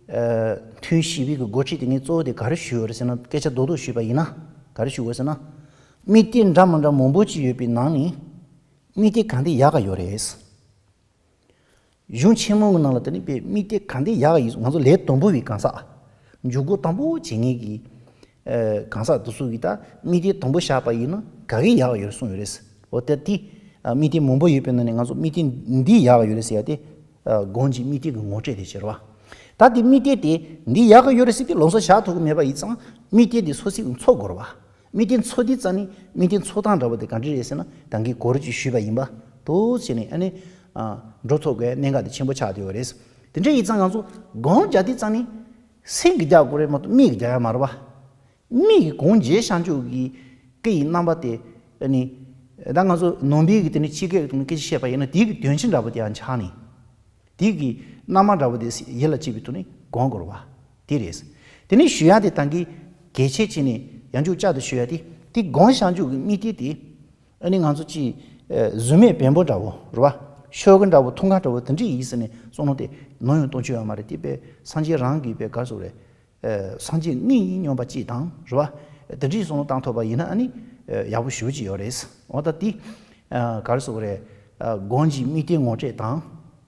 ཨ་ཐུན་བཞི་པའི་གི་འགོ་ཁྲིད་དེ་ངས་གཙོ་བོ་དེ་ག་རེ་ཞུས་ཡོད་རེད་ཟེར་ན། སྐད་ཆ་རྡོག་རྡོག་ཞུས་པ་ཡིན་ན་ག་རེ་ཞུ་དགོས་ཟེར་ན། དམིགས་གཏད་འདྲ་མི་འདྲ་མང་པོ་ཅིག་ཡོད་པའི་ནང་ནས་དམིགས་གཏད་གང་དེ་ཡག་ག་ཡོད་རེད། གཞུང་ཆེན་མོ་གི་ནང་ལ་དེ་ནི་པའི་དམིགས་གཏད་གང་དེ་ཡག་ག་ཡོད། ང་ཚོ་ལས་དང་པོ་བའི་གང་ཟག་འཇུག་སྒོ་དང་པོ་བྱེད་མཁན་གྱི་ཨ་གང་ཟག་དེ་ཚོ་གིས་ད་དམིགས་གཏད་དང་པོ་བཞག་པ་ཡིན་ན་ག་གི་ཡག་ག་ཡོད་རེད་གསུངས་ཡོད་རེད། འོ་ད་དེ་ཨ་དམིགས་གཏད་མང་པོ་ཡོད་པའི་ནང་ནས་ང་ཚོ་དམིགས་གཏད་འདི་ཡག་ག་ཡོད་རེད་ཟེར་ཡ་དེ། ཨ་སྒོམ་གྱི་དམིགས་གཏད་ཀྱི་ངོ་སྤྲོད་དེ་བྱེད་རོགས། ད་དེ་དམིགས་གཏད་དེ་འདི་ཡག་ག་ཡོད་རེད་ཟེར་དེ་ལམ་སང་བཞག་ཐུབ་ཀྱི་མེད་པ་ཡིན་ཙང་དམིགས་གཏད་དེ་སོ་སོས་འཚོལ་དགོས་རེད་པ། དམིགས་གཏད་འཚོལ་དུས་ཙམ་ནས་དམིགས་གཏད་འཚོལ་སྟངས་འདྲ་བོ་དེ་ག་འདྲ་རེད་ཟེར་ན་ད་གིན་གོང་རིམ་ཅིག་ཞུས་པ་ཡིན་པ་འདུག་བྱས་ནས་ཨ་ནི་ཨ་འགྲོ་ཐུབ་དགོས་གནད་འགག་དེ་ཆེན་པོ་ཆགས་བསྡད་ཡོད་རེད། དེ་འདྲ་ཡིན་ཙང་ང་ཚོ་སྒོམ་རྒྱག་དུས་ཙམ་ནས་སེམས་ཀྱིས་རྒྱག་དགོས་རེད་མ་གཏོགས་མིག་གིས་རྒྱག་ཡ་མ་རེད་པ། མིག་གིས་གོང་འཇལ་བྱང་ཆུབ་ཀྱི་སྐུ་ཡི་རྣམ་པ་དེ་ཨ་ནི། ད་ང་ཚོ་ནང་པའི་གི་དེ་ནི་ཕྱི་སྐད་ཀྱི་ཐོག་ནས་སྐད་ཆ་བཤད་པ་ཡིན་ན་དེའི་གི་དོན་སྤྱི་འདྲ་བོ་དེ་ཡང་འཆར་ནས། དེའི་གི་རྣམ་པ་འདྲ་བོ་དེ་ཡིད་ལ་སྐྱེས་པའི་ཐོག་ནས་སྒོམ་དགོས་རེད་པ། དེ་རེད། དེ་ནས་ཞུ་ཡ་དེ་ད་གིན་གལ་ཆེ་བྱས་ནས་ཡང་འཇུག་བཅའ་དེ་ཞུ་ཡ་དེ་དེ་སྒོམ་བྱང་ཆུབ་ཀྱི་དམིགས་གཏད་དེ། ཨ་ནི་ང་ཚོ་ཅིག་ཨ་གཟུགས་མེད་བེམ་པོ་འདྲ་བོ་རེད་པ། ཤོག་གུ་འདྲ་བོ་འཐུང་ག་འདྲ་བོ་དེ་འདྲ་ཡིན་ཟེར་ནས་བསམ་བློ་དེ་ནོར་ཡང་གཏོང་རྒྱུ་ཡོད་མ་རེད། དེ་དཔེ་སངས་རྒྱས་རང་གིས་དཔེ་ག་རེ་ཟེར་དགོས་རེད། ཨ་སངས་རྒྱས་དངོས་ཡིན་སྙམ་པ་ཅིག་དང་རེད་པ། དེ་འདྲའི་བསམ་བློ་བཏང་ཐུབ་པ་ཡིན་ན་ཨ་ནི་ཨ་ཡག་པོ་ཞེ་པོ་ཅིག་ཡོད་རེད། འོ་ད་དེ་ཨ་ག་རེ་ཟེར་དགོས་རེད། ཨ་སྒོམ་གྱི་དམིགས་གཏད་ངོ་སྤྲོད་དང་།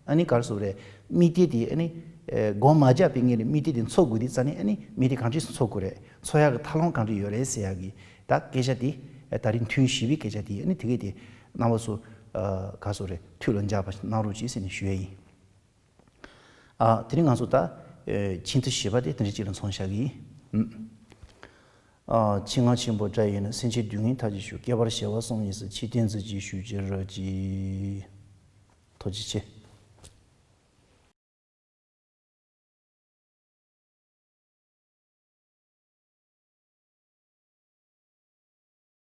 ཨ་ནི་ག་རེ་ཟེར་དགོས་རེད། དམིགས་གཏད་དེ་ཨ་ནི་ཨ་སྒོམ་མ་རྒྱག་པའི་སྔོན་ལ་དམིགས་གཏད་དེ་འཚོལ་དགོས་དུས་ཙམ་ནས་ཨ་ནི་དམིགས་གཏད་གང་འདྲས་སེ་འཚོལ་དགོས་རེད། འཚོལ་ཡག་གི་ཐབས་ལམ་གང་འདྲས་ཡོད་རེད་ཟེར་ཡག་གི་ད་སྐད་ཆ་དེ་ཨ་ད་རིང་ཐུན་བཞི་པའི་སྐད་ཆ་དེ་ཨ་ནི་དེ་གས་དེ་རྣམ་པ་ཚོ་ཨ་ག་རེ་ཟེར་དགོས་རེད། ཐུགས་ལ་འཇགས་པ་གནང་རོགས་གྱིས་ཟེར་ནས་ཞུ་ཡ་ཡིན། ཨ་དེ་རིང་ང་ཚོ་ད་ཨེ་ཆིག་ཐུ་བཞི་པ་དེ་དེ་འདྲ་ཅིག་ལ་མཚོན་བཞག་གི་ཡིན། ཨ་ཆེད་མངགས་ཆེན་པོ་འདྲ་ཡིན་ན་སེམས་ཅན་སྡུག་བསྔལ་ཐར་བྱེད་ཤོག་བསྐལ་པར་བྱེ་བ་གསུམ་ཡི་སར་ཆིག་སྟེང་འཛིན་ཅིང་བཞུགས་ཀྱི་རབ་ཀྱིས། ཐུགས་རྗེ་ཆེ།